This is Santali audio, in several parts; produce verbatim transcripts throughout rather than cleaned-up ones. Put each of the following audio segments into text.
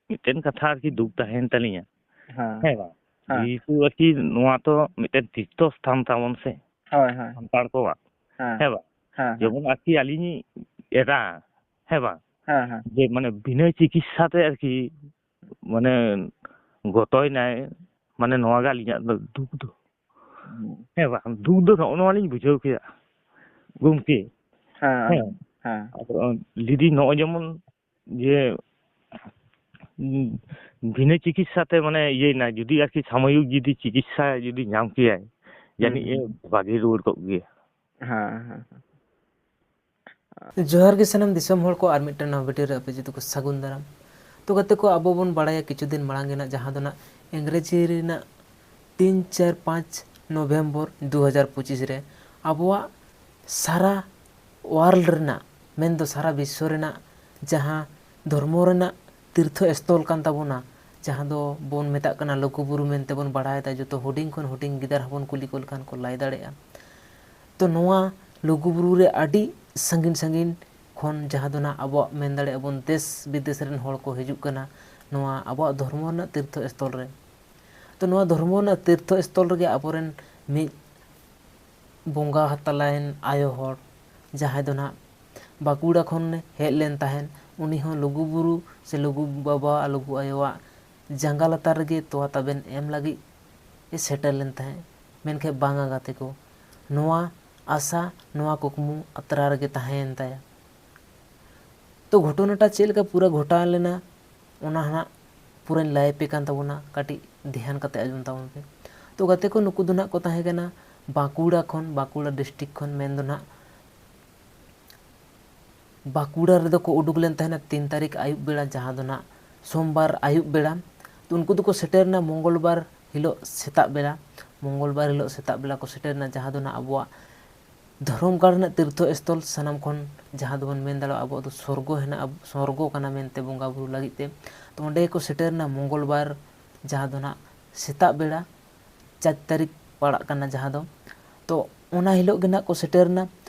ᱢᱤᱫᱴᱮᱱ ᱠᱟᱛᱷᱟ ᱟᱨᱠᱤ ᱫᱩᱠ ᱛᱟᱦᱮᱸᱭᱮᱱ ᱛᱟᱹᱞᱤᱧᱟ᱾ ᱦᱮᱸ᱾ ᱦᱮᱸ ᱵᱟᱝ? ᱦᱮᱸ᱾ ᱡᱮᱦᱮᱛᱩ ᱟᱨᱠᱤ ᱱᱚᱣᱟ ᱛᱚ ᱢᱤᱫᱴᱮᱱ ᱛᱤᱨᱛᱷᱚ ᱥᱛᱷᱟᱱ ᱛᱟᱵᱚᱱ ᱥᱮ, ᱦᱳᱭ, ᱦᱳᱭ᱾ ᱥᱟᱱᱛᱟᱲ ᱠᱚᱣᱟᱜ᱾ ᱦᱮᱸ᱾ ᱦᱮᱸ ᱵᱟᱝ? ᱦᱮᱸ, ᱦᱮᱸ᱾ ᱡᱮᱢᱚᱱ ᱟᱨᱠᱤ ᱟᱹᱞᱤᱧᱤᱡ ᱮᱨᱟ, ᱦᱮᱸ ᱵᱟᱝ? ᱦᱮᱸ, ᱦᱮᱸ᱾ ᱡᱮ ᱢᱟᱱᱮ ᱵᱤᱱᱟᱹ ᱪᱤᱠᱤᱛᱥᱟ ᱛᱮ ᱟᱨᱠᱤ ᱢᱟᱱᱮ ᱜᱚᱛᱚᱭᱱᱟᱭ, ᱢᱟᱱᱮ ᱱᱚᱣᱟ ᱜᱮ ᱟᱹᱞᱤᱧᱟᱜ ᱫᱚ ᱫᱩᱠ ᱫᱚ᱾ ᱦᱩᱸ᱾ ᱦᱮᱸ ᱵᱟᱝ? ᱫᱩᱠ ᱫᱚ ᱱᱚᱜᱼᱚ ᱱᱚᱣᱟ ᱞᱤᱧ ᱵᱩᱡᱷᱟᱹᱣ ᱠᱮᱫᱟ ᱜᱚᱢᱠᱮ᱾ ᱦᱮᱸ, ᱦᱮᱸ᱾ ᱦᱮᱸ᱾ ᱟᱫᱚ ᱞᱤᱫᱤ ᱱᱚᱜᱼᱚᱭ ᱡᱮᱢᱚᱱ ᱡᱮ, ᱩᱸ, ᱵᱤᱱᱟᱹ ᱪᱤᱠᱤᱛᱥᱟ ᱛᱮ ᱢᱟᱱᱮ ᱤᱭᱟᱹᱭᱱᱟ, ᱡᱩᱫᱤ ᱟᱨᱠᱤ ᱥᱟᱢᱚᱭᱤᱠ ᱡᱩᱫᱤ ᱪᱤᱠᱤᱛᱥᱟ ᱡᱩᱫᱤ ᱧᱟᱢ ᱠᱮᱭᱟᱭ, ᱦᱩᱸ, ᱡᱟᱹᱱᱤᱡ ᱮ ᱦᱩᱸ᱾ ᱵᱷᱟᱜᱮ ᱨᱩᱣᱟᱹᱲ ᱠᱚᱜ ᱜᱮᱭᱟ᱾ ᱦᱮᱸ, ᱦᱮᱸ, ᱦᱮᱸ᱾ ᱡᱚᱦᱟᱨ ᱜᱮ ᱥᱟᱱᱟᱢ ᱫᱤᱥᱚᱢ ᱦᱚᱲ ᱠᱚ, ᱟᱨ ᱢᱤᱫᱴᱟᱝ ᱱᱟᱣᱟ video ᱨᱮ ᱟᱯᱮ ᱡᱚᱛᱚ ᱠᱚ ᱥᱟᱹᱜᱩᱱ ᱫᱟᱨᱟᱢ᱾ ᱛᱚ ᱜᱟᱛᱮ ᱠᱚ, ᱟᱵᱚ ᱵᱚᱱ ᱵᱟᱲᱟᱭᱟ ᱠᱤᱪᱷᱩ ᱫᱤᱱ ᱢᱟᱲᱟᱝ ᱜᱮ ᱱᱟᱜ ᱡᱟᱦᱟᱸ ᱫᱚ ᱱᱟᱜ ᱤᱝᱨᱮᱡᱤ ᱨᱮᱱᱟᱜ ᱛᱤᱱ ᱪᱟᱨ ᱯᱟᱸᱪ ᱱᱚᱵᱷᱮᱢᱵᱚᱨ ᱫᱩ ᱦᱟᱡᱟᱨ ᱯᱚᱸᱪᱤᱥ ᱨᱮ ᱟᱵᱚᱣᱟᱜ ᱥᱟᱨᱟ world ᱨᱮᱱᱟᱜ, ᱢᱮᱱᱫᱚ ᱥᱟᱨᱟ ᱵᱤᱥᱥᱚ ᱨᱮᱱᱟᱜ ᱡᱟᱦᱟᱸ ᱫᱷᱚᱨᱢᱚ ᱨᱮᱱᱟᱜ ᱛᱤᱨᱛᱷᱚ ᱥᱛᱷᱚᱞ ᱠᱟᱱ ᱛᱟᱵᱚᱱᱟ, ᱡᱟᱦᱟᱸ ᱫᱚ ᱵᱚᱱ ᱢᱮᱛᱟᱜ ᱠᱟᱱᱟ ᱞᱩᱜᱩᱵᱩᱨᱩ ᱢᱮᱱᱛᱮ ᱵᱚᱱ ᱵᱟᱲᱟᱭᱮᱫᱟ, ᱡᱚᱛᱚ ᱦᱩᱰᱤᱧ ᱠᱷᱚᱱ ᱦᱩᱰᱤᱧ ᱜᱤᱫᱟᱹᱨ ᱦᱚᱸᱵᱚᱱ ᱠᱩᱞᱤ ᱠᱚ ᱞᱮᱠᱷᱟᱱ ᱠᱚ ᱞᱟᱹᱭ ᱫᱟᱲᱮᱭᱟᱜᱼᱟ᱾ ᱛᱚ ᱱᱚᱣᱟ ᱞᱩᱜᱩᱵᱩᱨᱩ ᱨᱮ ᱟᱹᱰᱤ ᱥᱟᱺᱜᱤᱧ ᱥᱟᱺᱜᱤᱧ ᱠᱷᱚᱱ, ᱡᱟᱦᱟᱸ ᱫᱚ ᱱᱟᱜ ᱟᱵᱚᱣᱟᱜ ᱢᱮᱱ ᱫᱟᱲᱮᱭᱟᱜᱼᱟ ᱵᱚᱱ ᱫᱮᱥ ᱵᱤᱫᱮᱥ ᱨᱮᱱ ᱦᱚᱲ ᱠᱚ ᱦᱤᱡᱩᱜ ᱠᱟᱱᱟ ᱱᱚᱣᱟ ᱟᱵᱚᱣᱟᱜ ᱫᱷᱚᱨᱢᱚ ᱨᱮᱱᱟᱜ ᱛᱤᱨᱛᱷᱚ ᱥᱛᱷᱚᱞ ᱨᱮ᱾ ᱛᱚ ᱱᱚᱣᱟ ᱫᱷᱚᱨᱢᱚ ᱨᱮᱱᱟᱜ ᱛᱤᱨᱛᱷᱚ ᱥᱛᱷᱚᱞ ᱨᱮᱜᱮ ᱟᱵᱚᱨᱮᱱ ᱢᱤᱫ ᱵᱚᱸᱜᱟ ᱛᱟᱞᱟᱭᱮᱱ ᱟᱭᱳ ᱦᱚᱲ, ᱡᱟᱦᱟᱸᱭ ᱫᱚ ᱱᱟᱜ ᱵᱟᱸᱠᱩᱲᱟ ᱠᱷᱚᱱ ᱦᱮᱡ ᱞᱮᱱ ᱛᱟᱦᱮᱸᱫ, ᱩᱱᱤ ᱦᱚᱸ ᱞᱩᱜᱩ ᱵᱩᱨᱩ ᱥᱮ ᱞᱩᱜᱩ ᱵᱟᱵᱟ, ᱞᱩᱜᱩ ᱟᱭᱳᱣᱟᱜ ᱡᱟᱸᱜᱟ ᱞᱟᱛᱟᱨ ᱨᱮᱜᱮ ᱛᱚᱣᱟ ᱛᱟᱵᱮᱱ ᱮᱢ ᱞᱟᱹᱜᱤᱫ ᱮ ᱥᱮᱴᱮᱨ ᱞᱮᱱ ᱛᱟᱦᱮᱸᱫ᱾ ᱢᱮᱱᱠᱷᱟᱱ ᱵᱟᱝᱟ ᱜᱟᱛᱮ ᱠᱚ, ᱱᱚᱣᱟ ᱟᱥᱟ, ᱱᱚᱣᱟ ᱠᱩᱠᱢᱩ ᱟᱛᱨᱟ ᱨᱮᱜᱮ ᱛᱟᱦᱮᱸᱭᱮᱱ ᱛᱟᱭᱟ᱾ ᱛᱚ ᱜᱷᱚᱴᱚᱱᱟᱴᱟ ᱪᱮᱫ ᱞᱮᱠᱟ ᱯᱩᱨᱟᱹ ᱜᱷᱚᱴᱟᱣ ᱞᱮᱱᱟ, ᱚᱱᱟ ᱦᱟᱸᱜ ᱯᱩᱨᱟᱹᱧ ᱞᱟᱹᱭ ᱟᱯᱮ ᱠᱟᱱ ᱛᱟᱵᱚᱱᱟ, ᱠᱟᱹᱴᱤᱡ ᱫᱷᱮᱭᱟᱱ ᱠᱟᱛᱮ ᱟᱸᱡᱚᱢ ᱛᱟᱵᱚᱱ ᱯᱮ᱾ ᱛᱚ ᱜᱟᱛᱮ ᱠᱚ, ᱱᱩᱠᱩ ᱫᱚ ᱱᱟᱜ ᱠᱚ ᱛᱟᱦᱮᱸ ᱠᱟᱱᱟ ᱵᱟᱸᱠᱩᱲᱟ ᱠᱷᱚᱱ, ᱵᱟᱸᱠᱩᱲᱟ district ᱠᱷᱚᱱ, ᱢᱮᱱ ᱫᱚ ᱱᱟᱜ ᱵᱟᱸᱠᱩᱲᱟ ᱨᱮᱫᱚ ᱠᱚ ᱩᱰᱩᱠ ᱞᱮᱱ ᱛᱟᱦᱮᱱᱟ ᱛᱤᱱ ᱛᱟᱹᱨᱤᱠᱷ ᱟᱹᱭᱩᱵ ᱵᱮᱲᱟ, ᱡᱟᱦᱟᱸ ᱫᱚ ᱱᱟᱜ ᱥᱳᱢᱵᱟᱨ ᱟᱹᱭᱩᱵ ᱵᱮᱲᱟ᱾ ᱛᱚ ᱩᱱᱠᱩ ᱫᱚᱠᱚ ᱥᱮᱴᱮᱨ ᱮᱱᱟ ᱢᱚᱝᱜᱚᱞ ᱵᱟᱨ ᱦᱤᱞᱳᱜ ᱥᱮᱛᱟᱜ ᱵᱮᱲᱟ, ᱢᱚᱝᱜᱚᱞ ᱵᱟᱨ ᱦᱤᱞᱳᱜ ᱥᱮᱛᱟᱜ ᱵᱮᱲᱟ ᱠᱚ ᱥᱮᱴᱮᱨ ᱮᱱᱟ, ᱡᱟᱦᱟᱸ ᱫᱚ ᱱᱟᱜ ᱟᱵᱚᱣᱟᱜ ᱫᱷᱚᱨᱚᱢ ᱜᱟᱲ ᱨᱮᱱᱟᱜ ᱛᱤᱨᱛᱷᱚ ᱥᱛᱷᱚᱞ ᱥᱟᱱᱟᱢ ᱠᱷᱚᱱ, ᱡᱟᱦᱟᱸ ᱫᱚᱵᱚᱱ ᱢᱮᱱ ᱫᱟᱲᱮᱭᱟᱜᱼᱟ ᱟᱵᱚᱣᱟᱜ ᱫᱚ ᱥᱚᱨᱜᱚ ᱦᱮᱱᱟᱜᱼᱟ, ᱥᱚᱨᱜᱚ ᱠᱟᱱᱟ ᱢᱮᱱᱛᱮ ᱵᱚᱸᱜᱟ ᱵᱩᱨᱩ ᱞᱟᱹᱜᱤᱫ ᱛᱮ᱾ ᱛᱚ ᱚᱸᱰᱮ ᱜᱮᱠᱚ ᱥᱮᱴᱮᱨ ᱮᱱᱟ ᱢᱚᱝᱜᱚᱞ ᱵᱟᱨ, ᱡᱟᱦᱟᱸ ᱫᱚ ᱱᱟᱜ ᱥᱮᱛᱟᱜ ᱵᱮᱲᱟ ᱪᱟᱨ ᱛᱟᱹᱨᱤᱠᱷ ᱯᱟᱲᱟᱜ ᱠᱟᱱᱟ ᱡᱟᱦᱟᱸ ᱫᱚ᱾ ᱛᱚ ᱚᱱᱟ ᱦᱤᱞᱳᱜ ᱜᱮ ᱱᱟᱜ ᱠᱚ ᱥᱮᱴᱮᱨ ᱮᱱᱟ,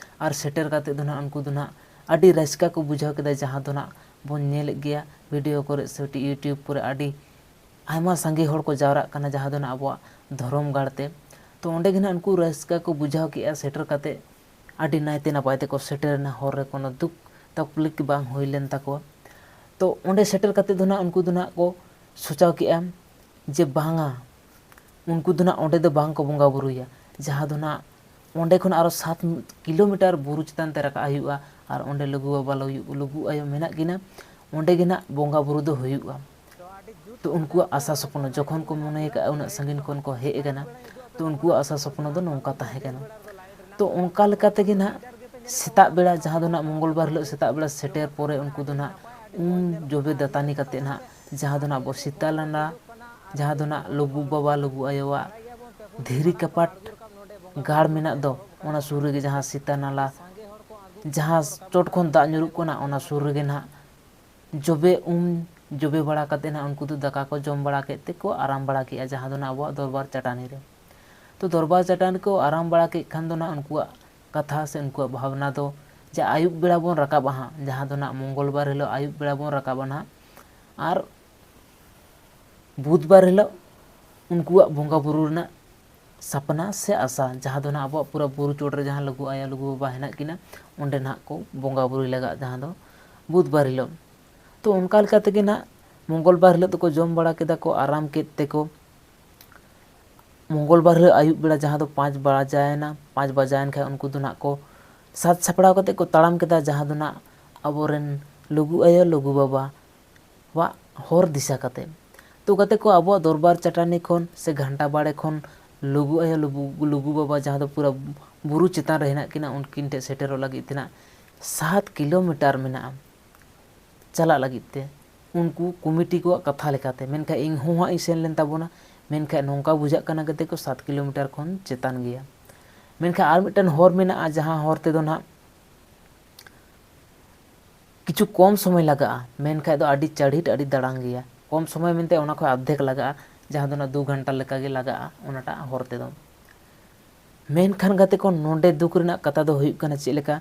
ᱟᱨ ᱥᱮᱴᱮᱨ ᱠᱟᱛᱮᱫ ᱫᱚ ᱱᱟᱜ ᱩᱱᱠᱩ ᱫᱚ ᱱᱟᱜ ᱟᱹᱰᱤ ᱨᱟᱹᱥᱠᱟᱹ ᱠᱚ ᱵᱩᱡᱷᱟᱹᱣ ᱠᱮᱫᱟ, ᱡᱟᱦᱟᱸ ᱫᱚ ᱱᱟᱜ ᱵᱚᱱ ᱧᱮᱞᱮᱫ ᱜᱮᱭᱟ ᱵᱷᱤᱰᱤᱭᱳ ᱠᱚᱨᱮ ᱥᱮ ᱤᱭᱩᱴᱤᱭᱩᱵᱽ ᱠᱚᱨᱮ, ᱟᱹᱰᱤ ᱟᱭᱢᱟ ᱥᱟᱸᱜᱮ ᱦᱚᱲ ᱠᱚ ᱡᱟᱣᱨᱟᱜ ᱠᱟᱱᱟ ᱡᱟᱦᱟᱸ ᱫᱚ ᱱᱟᱜ ᱟᱵᱚᱣᱟᱜ ᱫᱷᱚᱨᱚᱢ ᱜᱟᱲ ᱛᱮ᱾ ᱛᱚ ᱚᱸᱰᱮ ᱜᱮ ᱱᱟᱜ ᱩᱱᱠᱩ ᱨᱟᱹᱥᱠᱟᱹ ᱠᱚ ᱵᱩᱡᱷᱟᱹᱣ ᱠᱮᱜᱼᱟ ᱥᱮᱴᱮᱨ ᱠᱟᱛᱮ, ᱟᱹᱰᱤ ᱱᱟᱭᱛᱮ ᱱᱟᱯᱟᱭ ᱛᱮᱠᱚ ᱥᱮᱴᱮᱨᱮᱱᱟ, ᱦᱚᱨ ᱨᱮ ᱠᱳᱱᱳ ᱫᱩᱠ ᱛᱟᱠᱞᱤᱯ ᱵᱟᱝ ᱦᱩᱭ ᱞᱮᱱ ᱛᱟᱠᱚᱣᱟ᱾ ᱛᱚ ᱚᱸᱰᱮ ᱥᱮᱴᱮᱨ ᱠᱟᱛᱮ ᱫᱚ ᱱᱟᱜ ᱩᱱᱠᱩ ᱫᱚ ᱱᱟᱜ ᱠᱚ ᱥᱚᱪᱟᱣ ᱠᱮᱜᱼᱟ ᱡᱮ ᱵᱟᱝᱟ, ᱩᱱᱠᱩ ᱫᱚ ᱱᱟᱜ ᱚᱸᱰᱮ ᱫᱚ ᱵᱟᱝ ᱠᱚ ᱵᱚᱸᱜᱟ ᱵᱩᱨᱩᱭᱟ, ᱡᱟᱦᱟᱸ ᱫᱚ ᱱᱟᱜ ᱚᱸᱰᱮ ᱠᱷᱚᱱ ᱟᱨᱚ ᱥᱟᱛ ᱠᱤᱞᱳᱢᱤᱴᱟᱨ ᱵᱩᱨᱩ ᱪᱮᱛᱟᱱ ᱛᱮ ᱨᱟᱠᱟᱵ ᱦᱩᱭᱩᱜᱼᱟ᱾ ᱟᱨ ᱚᱸᱰᱮ ᱞᱩᱜᱩ ᱵᱟᱵᱟ, ᱞᱩᱜᱩ, ᱞᱩᱜᱩ ᱟᱭᱳ ᱢᱮᱱᱟᱜ ᱠᱤᱱᱟ, ᱚᱸᱰᱮ ᱜᱮ ᱱᱟᱜ ᱵᱚᱸᱜᱟ ᱵᱩᱨᱩ ᱫᱚ ᱦᱩᱭᱩᱜᱼᱟ᱾ ᱛᱚ ᱩᱱᱠᱩᱣᱟᱜ ᱟᱥᱟ ᱥᱚᱯᱱᱚ ᱡᱚᱠᱷᱚᱱ ᱠᱚ ᱢᱚᱱᱮ ᱟᱠᱟᱫᱼᱟ ᱩᱱᱟᱹᱜ ᱥᱟᱺᱜᱤᱧ ᱠᱷᱚᱱ ᱠᱚ ᱦᱮᱡ ᱟᱠᱟᱱᱟ, ᱛᱚ ᱩᱱᱠᱩᱣᱟᱜ ᱟᱥᱟ ᱥᱚᱯᱱᱚ ᱫᱚ ᱱᱚᱝᱠᱟ ᱛᱟᱦᱮᱸ ᱠᱟᱱᱟ᱾ ᱛᱚ ᱚᱱᱠᱟ ᱞᱮᱠᱟ ᱛᱮᱜᱮ ᱱᱟᱜ ᱥᱮᱛᱟᱜ ᱵᱮᱲᱟ, ᱡᱟᱦᱟᱸ ᱫᱚ ᱱᱟᱜ ᱢᱚᱝᱜᱚᱞ ᱵᱟᱨ ᱦᱤᱞᱳᱜ ᱥᱮᱛᱟᱜ ᱵᱮᱲᱟ ᱥᱮᱴᱮᱨ ᱯᱚᱨᱮ ᱩᱱᱠᱩ ᱫᱚ ᱱᱟᱜ ᱩᱢ ᱡᱚᱵᱮ ᱫᱟᱹᱛᱟᱹᱱᱤ ᱠᱟᱛᱮ ᱱᱟᱜ, ᱡᱟᱦᱟᱸ ᱫᱚ ᱱᱟᱜ ᱟᱵᱚ ᱥᱤᱛᱟᱹ ᱱᱟᱞᱟ, ᱡᱟᱦᱟᱸ ᱫᱚ ᱱᱟᱜ ᱞᱩᱜᱩ ᱵᱟᱵᱟ, ᱞᱩᱜᱩ ᱟᱭᱳᱣᱟᱜ ᱫᱷᱤᱨᱤ ᱠᱟᱯᱟᱴ ᱜᱟᱲ ᱢᱮᱱᱟᱜ ᱫᱚ, ᱚᱱᱟ ᱥᱩᱨ ᱨᱮᱜᱮ ᱡᱟᱦᱟᱸ ᱥᱤᱛᱟᱹ ᱱᱟᱞᱟ, ᱡᱟᱦᱟᱸ ᱪᱚᱴ ᱠᱷᱚᱱ ᱫᱟᱜ ᱧᱩᱨᱩᱜ ᱠᱟᱱᱟ, ᱚᱱᱟ ᱥᱩᱨ ᱨᱮᱜᱮ ᱱᱟᱜ ᱡᱚᱵᱮ ᱩᱢ ᱡᱚᱵᱮ ᱵᱟᱲᱟ ᱠᱟᱛᱮ ᱱᱟᱜ ᱩᱱᱠᱩ ᱫᱚ ᱫᱟᱠᱟ ᱠᱚ ᱡᱚᱢ ᱵᱟᱲᱟ ᱠᱮᱫ ᱛᱮᱠᱚ ᱟᱨᱟᱢ ᱵᱟᱲᱟ ᱠᱮᱜᱼᱟ, ᱡᱟᱦᱟᱸ ᱫᱚ ᱱᱟᱜ ᱟᱵᱚᱣᱟᱜ ᱫᱚᱨᱵᱟᱨ ᱪᱟᱹᱴᱟᱹᱱᱤ ᱨᱮ᱾ ᱛᱚ ᱫᱚᱨᱵᱟᱨ ᱪᱟᱹᱴᱟᱹᱱᱤ ᱠᱚ ᱟᱨᱟᱢ ᱵᱟᱲᱟ ᱠᱮᱫ ᱠᱷᱟᱱ ᱫᱚ ᱱᱟᱜ ᱩᱱᱠᱩᱣᱟᱜ ᱠᱟᱛᱷᱟ ᱥᱮ ᱩᱱᱠᱩᱣᱟᱜ ᱵᱷᱟᱵᱽᱱᱟ ᱫᱚ ᱡᱮ ᱟᱹᱭᱩᱵ ᱵᱮᱲᱟ ᱵᱚᱱ ᱨᱟᱠᱟᱵᱼᱟ ᱦᱟᱸᱜ, ᱡᱟᱦᱟᱸ ᱫᱚ ᱱᱟᱜ ᱢᱚᱝᱜᱚᱞ ᱵᱟᱨ ᱦᱤᱞᱳᱜ ᱟᱹᱭᱩᱵ ᱵᱮᱲᱟ ᱵᱚᱱ ᱨᱟᱠᱟᱵᱼᱟ ᱱᱟᱜ᱾ ᱟᱨ ᱵᱩᱫᱷᱵᱟᱨ ᱦᱤᱞᱳᱜ ᱩᱱᱠᱩᱣᱟᱜ ᱵᱚᱸᱜᱟ ᱵᱩᱨᱩ ᱨᱮᱱᱟᱜ ᱥᱟᱯᱱᱟ ᱥᱮ ᱟᱥᱟ, ᱡᱟᱦᱟᱸ ᱫᱚ ᱱᱟᱜ ᱟᱵᱚᱣᱟᱜ ᱯᱩᱨᱟᱹ ᱵᱩᱨᱩ ᱪᱚᱴ ᱨᱮ ᱡᱟᱦᱟᱸ ᱞᱩᱜᱩ ᱟᱭᱳ ᱞᱩᱜᱩ ᱵᱟᱵᱟ ᱦᱮᱱᱟᱜ ᱠᱤᱱᱟ, ᱚᱸᱰᱮ ᱱᱟᱜ ᱠᱚ ᱵᱚᱸᱜᱟ ᱵᱩᱨᱩᱭ ᱞᱟᱜᱟᱜ, ᱡᱟᱦᱟᱸ ᱫᱚ ᱵᱩᱫᱷᱵᱟᱨ ᱦᱤᱞᱳᱜ᱾ ᱛᱚ ᱚᱱᱠᱟ ᱞᱮᱠᱟ ᱛᱮᱜᱮ ᱱᱟᱜ ᱢᱚᱝᱜᱚᱞ ᱵᱟᱨ ᱦᱤᱞᱳᱜ ᱫᱚᱠᱚ ᱡᱚᱢ ᱵᱟᱲᱟ ᱠᱮᱫᱟ ᱠᱚ, ᱟᱨᱟᱢ ᱠᱮᱫ ᱛᱮᱠᱚ᱾ ᱢᱚᱝᱜᱚᱞ ᱵᱟᱨ ᱦᱤᱞᱳᱜ ᱟᱹᱭᱩᱵ ᱵᱮᱲᱟ ᱡᱟᱦᱟᱸ ᱫᱚ ᱯᱟᱸᱪ ᱵᱟᱡᱟᱭᱮᱱᱟ, ᱯᱟᱸᱪ ᱵᱟᱡᱟᱭᱮᱱ ᱠᱷᱟᱱ ᱩᱱᱠᱩ ᱫᱚ ᱱᱟᱜ ᱠᱚ ᱥᱟᱡᱽ ᱥᱟᱯᱲᱟᱣ ᱠᱟᱛᱮ ᱠᱚ ᱛᱟᱲᱟᱢ ᱠᱮᱫᱟ, ᱡᱟᱦᱟᱸ ᱫᱚ ᱱᱟᱜ ᱟᱵᱚᱨᱮᱱ ᱞᱩᱜᱩ ᱟᱭᱳ ᱞᱩᱜᱩ ᱵᱟᱵᱟ ᱣᱟᱜ ᱦᱚᱨ ᱫᱤᱥᱟᱹ ᱠᱟᱛᱮ᱾ ᱛᱚ ᱜᱟᱛᱮ ᱠᱚ, ᱟᱵᱚᱣᱟᱜ ᱫᱚᱨᱵᱟᱨ ᱪᱟᱹᱴᱟᱹᱱᱤ ᱠᱷᱚᱱ ᱥᱮ ᱜᱷᱟᱱᱴᱟ ᱵᱟᱲᱮ ᱠᱷᱚᱱ ᱞᱩᱜᱩ ᱟᱭᱳ ᱞᱩᱜᱩ, ᱞᱩᱜᱩ ᱵᱟᱵᱟ, ᱡᱟᱦᱟᱸ ᱫᱚ ᱯᱩᱨᱟᱹ ᱵᱩᱨᱩ ᱪᱮᱛᱟᱱ ᱨᱮ ᱦᱮᱱᱟᱜ ᱠᱤᱱᱟ, ᱩᱱᱠᱤᱱ ᱴᱷᱮᱱ ᱥᱮᱴᱮᱨᱚᱜ ᱞᱟᱹᱜᱤᱫ ᱛᱮ ᱱᱟᱜ ᱥᱟᱛ ᱠᱤᱞᱳᱢᱤᱴᱟᱨ ᱢᱮᱱᱟᱜᱼᱟ ᱪᱟᱞᱟᱜ ᱞᱟᱹᱜᱤᱫ ᱛᱮ, ᱩᱱᱠᱩ ᱠᱚᱢᱤᱴᱤ ᱠᱚᱣᱟᱜ ᱠᱟᱛᱷᱟ ᱞᱮᱠᱟᱛᱮ᱾ ᱢᱮᱱᱠᱷᱟᱱ ᱤᱧ ᱦᱚᱸ ᱦᱟᱸᱜ ᱤᱧ ᱥᱮᱱ ᱞᱮᱱ ᱛᱟᱵᱚᱱᱟ, ᱢᱮᱱᱠᱷᱟᱱ ᱱᱚᱝᱠᱟ ᱵᱩᱡᱷᱟᱹᱜ ᱠᱟᱱᱟ ᱜᱟᱛᱮ ᱠᱚ, ᱥᱟᱛ ᱠᱤᱞᱳᱢᱤᱴᱟᱨ ᱠᱷᱚᱱ ᱪᱮᱛᱟᱱ ᱜᱮᱭᱟ᱾ ᱢᱮᱱᱠᱷᱟᱱ ᱟᱨ ᱢᱤᱫᱴᱮᱱ ᱦᱚᱨ ᱢᱮᱱᱟᱜᱼᱟ, ᱡᱟᱦᱟᱸ ᱦᱚᱨ ᱛᱮᱫᱚ ᱱᱟᱜ ᱠᱤᱪᱷᱩ ᱠᱚᱢ ᱥᱚᱢᱚᱭ ᱞᱟᱜᱟᱜᱼᱟ, ᱢᱮᱱᱠᱷᱟᱡ ᱫᱚ ᱟᱹᱰᱤ ᱪᱟᱹᱲᱦᱤᱴ, ᱟᱹᱰᱤ ᱫᱟᱲᱟᱝ ᱜᱮᱭᱟ᱾ ᱠᱚᱢ ᱥᱚᱢᱚᱭ ᱢᱮᱱᱛᱮ ᱚᱱᱟ ᱠᱷᱚᱱ ᱟᱫᱷᱮᱠ ᱞᱟᱜᱟᱜᱼᱟ, ᱡᱟᱦᱟᱸ ᱫᱚ ᱱᱟᱜ ᱫᱩ ᱜᱷᱚᱱᱴᱟ ᱞᱮᱠᱟᱜᱮ ᱞᱟᱜᱟᱜᱼᱟ ᱚᱱᱟᱴᱟᱜ ᱦᱚᱨ ᱛᱮᱫᱚ᱾ ᱢᱮᱱᱠᱷᱟᱱ ᱜᱟᱛᱮ ᱠᱚ, ᱱᱚᱰᱮ ᱫᱩᱠ ᱨᱮᱱᱟᱜ ᱠᱟᱛᱷᱟ ᱫᱚ ᱦᱩᱭᱩᱜ ᱠᱟᱱᱟ ᱪᱮᱫ ᱞᱮᱠᱟ,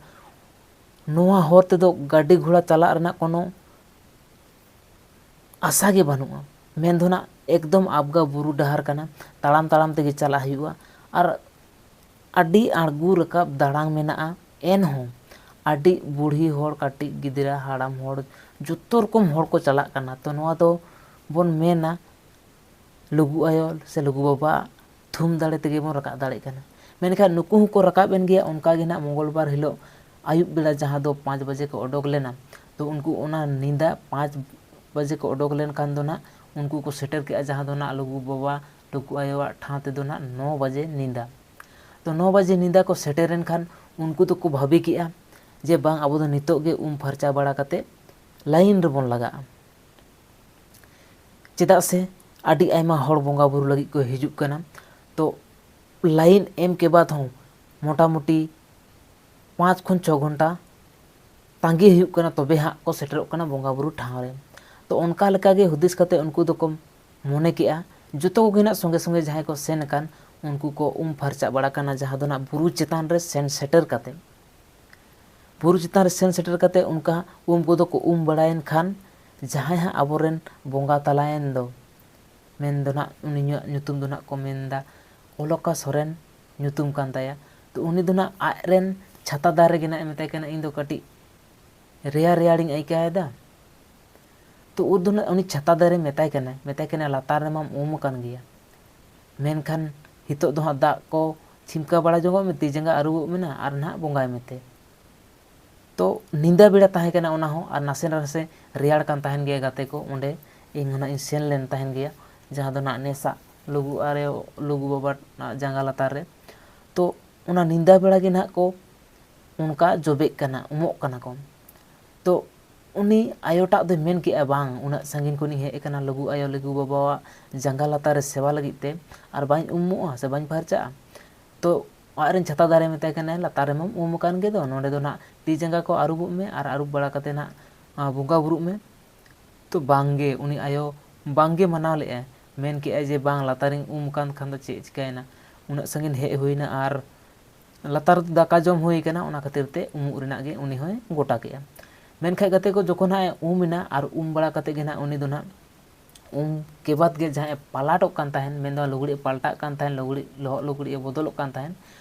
ᱱᱚᱣᱟ ᱦᱚᱨ ᱛᱮᱫᱚ ᱜᱟᱹᱰᱤ ᱜᱷᱚᱲᱟ ᱪᱟᱞᱟᱜ ᱨᱮᱱᱟᱜ ᱠᱳᱱᱳ ᱟᱥᱟ ᱜᱮ ᱵᱟᱹᱱᱩᱜᱼᱟ᱾ ᱢᱮᱱ ᱫᱚ ᱱᱟᱜ ᱮᱠᱫᱚᱢ ᱟᱵᱜᱟ ᱵᱩᱨᱩ ᱰᱟᱦᱟᱨ ᱠᱟᱱᱟ, ᱛᱟᱲᱟᱢ ᱛᱟᱲᱟᱢ ᱛᱮᱜᱮ ᱪᱟᱞᱟᱜ ᱦᱩᱭᱩᱜᱼᱟ᱾ ᱟᱨ ᱟᱹᱰᱤ ᱟᱬᱜᱚ ᱨᱟᱠᱟᱵ ᱫᱟᱲᱟᱝ ᱢᱮᱱᱟᱜᱼᱟ, ᱮᱱᱦᱚᱸ ᱟᱹᱰᱤ ᱵᱩᱲᱦᱤ ᱦᱚᱲ, ᱠᱟᱹᱴᱤᱡ ᱜᱤᱫᱽᱨᱟᱹ, ᱦᱟᱲᱟᱢ ᱦᱚᱲ, ᱡᱚᱛᱚ ᱨᱚᱠᱚᱢ ᱦᱚᱲ ᱠᱚ ᱪᱟᱞᱟᱜ ᱠᱟᱱᱟ᱾ ᱛᱚ ᱱᱚᱣᱟ ᱫᱚ ᱵᱚᱱ ᱢᱮᱱᱟ ᱞᱩᱜᱩ ᱟᱭᱳ ᱥᱮ ᱞᱩᱜᱩ ᱵᱟᱵᱟᱣᱟᱜ ᱛᱷᱩᱢ ᱫᱟᱲᱮ ᱛᱮᱜᱮ ᱵᱚᱱ ᱨᱟᱠᱟᱵ ᱫᱟᱲᱮᱭᱟᱜ ᱠᱟᱱᱟ᱾ ᱢᱮᱱᱠᱷᱟᱱ ᱱᱩᱠᱩ ᱦᱚᱸᱠᱚ ᱨᱟᱠᱟᱵ ᱮᱱ ᱜᱮᱭᱟ᱾ ᱚᱱᱠᱟ ᱜᱮ ᱱᱟᱜ ᱢᱚᱝᱜᱚᱞ ᱵᱟᱨ ᱦᱤᱞᱳᱜ ᱟᱹᱭᱩᱵ ᱵᱮᱲᱟ, ᱡᱟᱦᱟᱸ ᱫᱚ ᱯᱟᱸᱪ ᱵᱟᱡᱮ ᱠᱚ ᱚᱰᱚᱠ ᱞᱮᱱᱟ, ᱛᱚ ᱩᱱᱠᱩ ᱚᱱᱟ ᱧᱤᱫᱟᱹ ᱯᱟᱸᱪ ᱵᱟᱡᱮ ᱠᱚ ᱚᱰᱚᱠ ᱞᱮᱱᱠᱷᱟᱱ ᱫᱚ ᱱᱟᱜ ᱩᱱᱠᱩ ᱠᱚ ᱥᱮᱴᱮᱨ ᱠᱮᱜᱼᱟ, ᱡᱟᱦᱟᱸ ᱫᱚ ᱱᱟᱜ ᱞᱩᱜᱩ ᱵᱟᱵᱟ, ᱞᱩᱜᱩ ᱟᱭᱳᱣᱟᱜ ᱴᱷᱟᱶ ᱛᱮᱫᱚ ᱱᱟᱜ ᱱᱚ ᱵᱟᱡᱮ ᱧᱤᱫᱟᱹ᱾ ᱛᱚ ᱱᱚ ᱵᱟᱡᱮ ᱧᱤᱫᱟᱹ ᱠᱚ ᱥᱮᱴᱮᱨᱮᱱ ᱠᱷᱟᱱ ᱩᱱᱠᱩ ᱫᱚᱠᱚ ᱵᱷᱟᱹᱵᱤ ᱠᱮᱜᱼᱟ ᱡᱮ ᱵᱟᱝ, ᱟᱵᱚ ᱫᱚ ᱱᱤᱛᱚᱜ ᱜᱮ ᱩᱢ ᱯᱷᱟᱨᱪᱟ ᱵᱟᱲᱟ ᱠᱟᱛᱮ ᱞᱟᱭᱤᱱ ᱨᱮᱵᱚᱱ ᱞᱟᱜᱟᱜᱼᱟ᱾ ᱪᱮᱫᱟᱜ ᱥᱮ ᱟᱹᱰᱤ ᱟᱭᱢᱟ ᱦᱚᱲ ᱵᱚᱸᱜᱟ ᱵᱩᱨᱩ ᱞᱟᱹᱜᱤᱫ ᱠᱚ ᱦᱤᱡᱩᱜ ᱠᱟᱱᱟ᱾ ᱛᱚ ᱞᱟᱭᱤᱱ ᱮᱢ ᱠᱮ ᱵᱟᱫ ᱦᱚᱸ ᱢᱚᱴᱟᱢᱩᱴᱤ ᱯᱟᱸᱪ ᱠᱷᱚᱱ ᱪᱷᱚ ᱜᱷᱚᱱᱴᱟ ᱛᱟᱸᱜᱤ ᱦᱩᱭᱩᱜ ᱠᱟᱱᱟ, ᱛᱚᱵᱮ ᱦᱟᱸᱜ ᱠᱚ ᱥᱮᱴᱮᱨᱚᱜ ᱠᱟᱱᱟ ᱵᱚᱸᱜᱟ ᱵᱩᱨᱩ ᱴᱷᱟᱶ ᱨᱮ᱾ ᱛᱚ ᱚᱱᱠᱟ ᱞᱮᱠᱟᱜᱮ ᱦᱩᱫᱤᱥ ᱠᱟᱛᱮ ᱩᱱᱠᱩ ᱫᱚᱠᱚ ᱢᱚᱱᱮ ᱠᱮᱜᱼᱟ, ᱡᱚᱛᱚ ᱠᱚᱜᱮ ᱱᱟᱜ ᱥᱚᱸᱜᱮ ᱥᱚᱸᱜᱮ ᱡᱟᱦᱟᱸᱭ ᱠᱚ ᱥᱮᱱ ᱟᱠᱟᱱ, ᱩᱱᱠᱩ ᱠᱚ ᱩᱢ ᱯᱷᱟᱨᱪᱟ ᱵᱟᱲᱟ ᱠᱟᱱᱟ, ᱡᱟᱦᱟᱸ ᱫᱚ ᱱᱟᱜ ᱵᱩᱨᱩ ᱪᱮᱛᱟᱱ ᱨᱮ ᱥᱮᱱ ᱥᱮᱴᱮᱨ ᱠᱟᱛᱮ, ᱵᱩᱨᱩ ᱪᱮᱛᱟᱱ ᱨᱮ ᱥᱮᱱ ᱥᱮᱴᱮᱨ ᱠᱟᱛᱮ ᱚᱱᱠᱟ ᱩᱢ ᱠᱚᱫᱚ ᱠᱚ ᱩᱢ ᱵᱟᱲᱟᱭᱮᱱ ᱠᱷᱟᱱ, ᱡᱟᱦᱟᱸᱭ ᱦᱟᱸᱜ ᱟᱵᱚᱨᱮᱱ ᱵᱚᱸᱜᱟ ᱛᱟᱞᱟᱭᱮᱱ ᱫᱚ, ᱢᱮᱱ ᱫᱚ ᱱᱟᱜ ᱩᱱᱤᱭᱟᱜ ᱧᱩᱛᱩᱢ ᱫᱚ ᱱᱟᱜ ᱠᱚ ᱢᱮᱱᱫᱟ ᱚᱞᱚᱠᱟ ᱥᱚᱨᱮᱱ ᱧᱩᱛᱩᱢ ᱠᱟᱱ ᱛᱟᱭᱟ᱾ ᱛᱚ ᱩᱱᱤ ᱫᱚ ᱱᱟᱜ ᱟᱡᱨᱮᱱ ᱪᱷᱟᱛᱟ ᱫᱟᱨᱮ ᱜᱮ ᱱᱟᱜ ᱮ ᱢᱮᱛᱟᱭ ᱠᱟᱱᱟ, "ᱤᱧ ᱫᱚ ᱠᱟᱹᱴᱤᱡ ᱨᱮᱭᱟᱲ ᱨᱮᱭᱟᱲᱤᱧ ᱟᱹᱭᱠᱟᱹᱣ ᱮᱫᱟ᱾" ᱛᱚ ᱩᱱ ᱫᱚ ᱱᱟᱜ ᱩᱱᱤ ᱪᱷᱟᱛᱟ ᱫᱟᱨᱮ ᱢᱮᱛᱟᱭ ᱠᱟᱱᱟᱭ, ᱢᱮᱛᱟᱭ ᱠᱟᱱᱟᱭ, "ᱞᱟᱛᱟᱨ ᱨᱮᱢᱟᱢ ᱩᱢ ᱟᱠᱟᱱ ᱜᱮᱭᱟ, ᱢᱮᱱᱠᱷᱟᱱ ᱱᱤᱛᱚᱜ ᱫᱚ ᱦᱟᱸᱜ ᱫᱟᱜ ᱠᱚ ᱪᱷᱤᱢᱠᱟᱹ ᱵᱟᱲᱟ ᱡᱚᱝᱚᱜ ᱢᱮ, ᱛᱤ ᱡᱟᱸᱜᱟ ᱟᱹᱨᱩᱵᱚᱜ ᱢᱮ ᱱᱟᱜ, ᱟᱨ ᱱᱟᱦᱟᱜ ᱵᱚᱸᱜᱟᱭ ᱢᱮ ᱛᱮ᱾" ᱛᱚ ᱧᱤᱫᱟᱹ ᱵᱮᱲᱟ ᱛᱟᱦᱮᱸ ᱠᱟᱱᱟ ᱚᱱᱟ ᱦᱚᱸ, ᱟᱨ ᱱᱟᱥᱮ ᱱᱟᱥᱮ ᱨᱮᱭᱟᱲ ᱠᱟᱱ ᱛᱟᱦᱮᱱ ᱜᱮᱭᱟ ᱜᱟᱛᱮ ᱠᱚ᱾ ᱚᱸᱰᱮ ᱤᱧ ᱦᱚᱸ ᱱᱟᱜ ᱤᱧ ᱥᱮᱱ ᱞᱮᱱ ᱛᱟᱦᱮᱱ ᱜᱮᱭᱟ, ᱡᱟᱦᱟᱸ ᱫᱚ ᱱᱟᱜ ᱱᱮᱥᱟᱜ ᱞᱩᱜᱩ ᱟᱨᱮ, ᱞᱩᱜᱩ ᱵᱟᱵᱟ ᱡᱟᱸᱜᱟ ᱞᱟᱛᱟᱨ ᱨᱮ᱾ ᱛᱚ ᱚᱱᱟ ᱧᱤᱫᱟᱹ ᱵᱮᱲᱟ ᱜᱮ ᱱᱟᱜ ᱠᱚ ᱚᱱᱠᱟ ᱡᱚᱵᱮᱜ ᱠᱟᱱᱟ, ᱩᱢᱚᱜ ᱠᱟᱱᱟ ᱠᱚ᱾ ᱛᱚ ᱩᱱᱤ ᱟᱭᱳᱴᱟᱜ ᱫᱚᱭ ᱢᱮᱱ ᱠᱮᱜᱼᱟ, "ᱵᱟᱝ, ᱩᱱᱟᱹᱜ ᱥᱟᱺᱜᱤᱧ ᱠᱷᱚᱱᱤᱧ ᱦᱮᱡ ᱟᱠᱟᱱᱟ ᱞᱩᱜᱩ ᱟᱭᱳ, ᱞᱩᱜᱩ ᱵᱟᱵᱟᱣᱟᱜ ᱡᱟᱸᱜᱟ ᱞᱟᱛᱟᱨ ᱨᱮ ᱥᱮᱵᱟ ᱞᱟᱹᱜᱤᱫ ᱛᱮ, ᱟᱨ ᱵᱟᱹᱧ ᱩᱢᱩᱜᱼᱟ ᱥᱮ ᱵᱟᱹᱧ ᱯᱷᱟᱨᱪᱟᱜᱼᱟ?" ᱛᱚ ᱟᱡ ᱨᱮᱱ ᱪᱷᱟᱛᱟ ᱫᱟᱨᱮ ᱢᱮᱛᱟᱭ ᱠᱟᱱᱟᱭ, "ᱞᱟᱛᱟᱨ ᱨᱮᱢᱟᱢ ᱩᱢ ᱟᱠᱟᱱ ᱜᱮ ᱫᱚ, ᱱᱚᱸᱰᱮ ᱫᱚ ᱱᱟᱜ ᱛᱤ ᱡᱟᱸᱜᱟ ᱠᱚ ᱟᱹᱨᱩᱵᱚᱜ ᱢᱮ, ᱟᱨ ᱟᱹᱨᱩᱵ ᱵᱟᱲᱟ ᱠᱟᱛᱮ ᱱᱟᱜ, ᱟ, ᱵᱚᱸᱜᱟ ᱵᱩᱨᱩᱜ ᱢᱮ᱾" ᱛᱚ ᱵᱟᱝᱜᱮ, ᱩᱱᱤ ᱟᱭᱳ ᱵᱟᱝᱜᱮ ᱢᱟᱱᱟᱣ ᱞᱮᱫᱼᱟᱭ, ᱢᱮᱱ ᱠᱮᱜᱼᱟᱭ ᱡᱮ, "ᱵᱟᱝ, ᱞᱟᱛᱟᱨᱤᱧ ᱩᱢ ᱟᱠᱟᱱ ᱠᱷᱟᱱ ᱫᱚ ᱪᱮᱫ ᱪᱤᱠᱟᱹᱭᱮᱱᱟ? ᱩᱱᱟᱹᱜ ᱥᱟᱺᱜᱤᱧ ᱦᱮᱡ ᱦᱩᱭᱱᱟ ᱟᱨ ᱞᱟᱛᱟᱨ ᱨᱮ ᱫᱟᱠᱟ ᱡᱚᱢ ᱦᱩᱭ ᱠᱟᱱᱟ, ᱚᱱᱟ ᱠᱷᱟᱹᱛᱤᱨ ᱛᱮ ᱩᱢᱩᱜ ᱨᱮᱱᱟᱜ ᱜᱮ ᱩᱱᱤ ᱦᱚᱸᱭ ᱜᱚᱴᱟ ᱠᱮᱜᱼᱟ᱾" ᱢᱮᱱᱠᱷᱟᱡ ᱜᱟᱛᱮ ᱠᱚ, ᱡᱚᱠᱷᱚᱱ ᱦᱟᱸᱜ ᱮ ᱩᱢ ᱮᱱᱟ ᱟᱨ ᱩᱢ ᱵᱟᱲᱟ ᱠᱟᱛᱮ ᱜᱮ ᱱᱟᱦᱟᱜ ᱩᱱᱤ ᱫᱚ ᱱᱟᱦᱟᱜ ᱩᱢ ᱠᱮᱵᱟᱫ ᱜᱮ ᱡᱟᱦᱟᱸ ᱮ ᱯᱟᱞᱟᱴᱚᱜ ᱠᱟᱱ ᱛᱟᱦᱮᱱ, ᱢᱮᱱᱫᱚ ᱞᱩᱜᱽᱲᱤᱡ ᱮ ᱯᱟᱞᱴᱟᱜ ᱠᱟᱱ ᱛᱟᱦᱮᱱ, ᱞᱩᱜᱽᱲᱤᱡ, ᱞᱚᱦᱚᱫ ᱞᱩᱜᱽᱲᱤᱡ ᱮ ᱵᱚᱫᱚᱞᱚᱜ ᱠᱟᱱ ᱛᱟᱦᱮᱱ,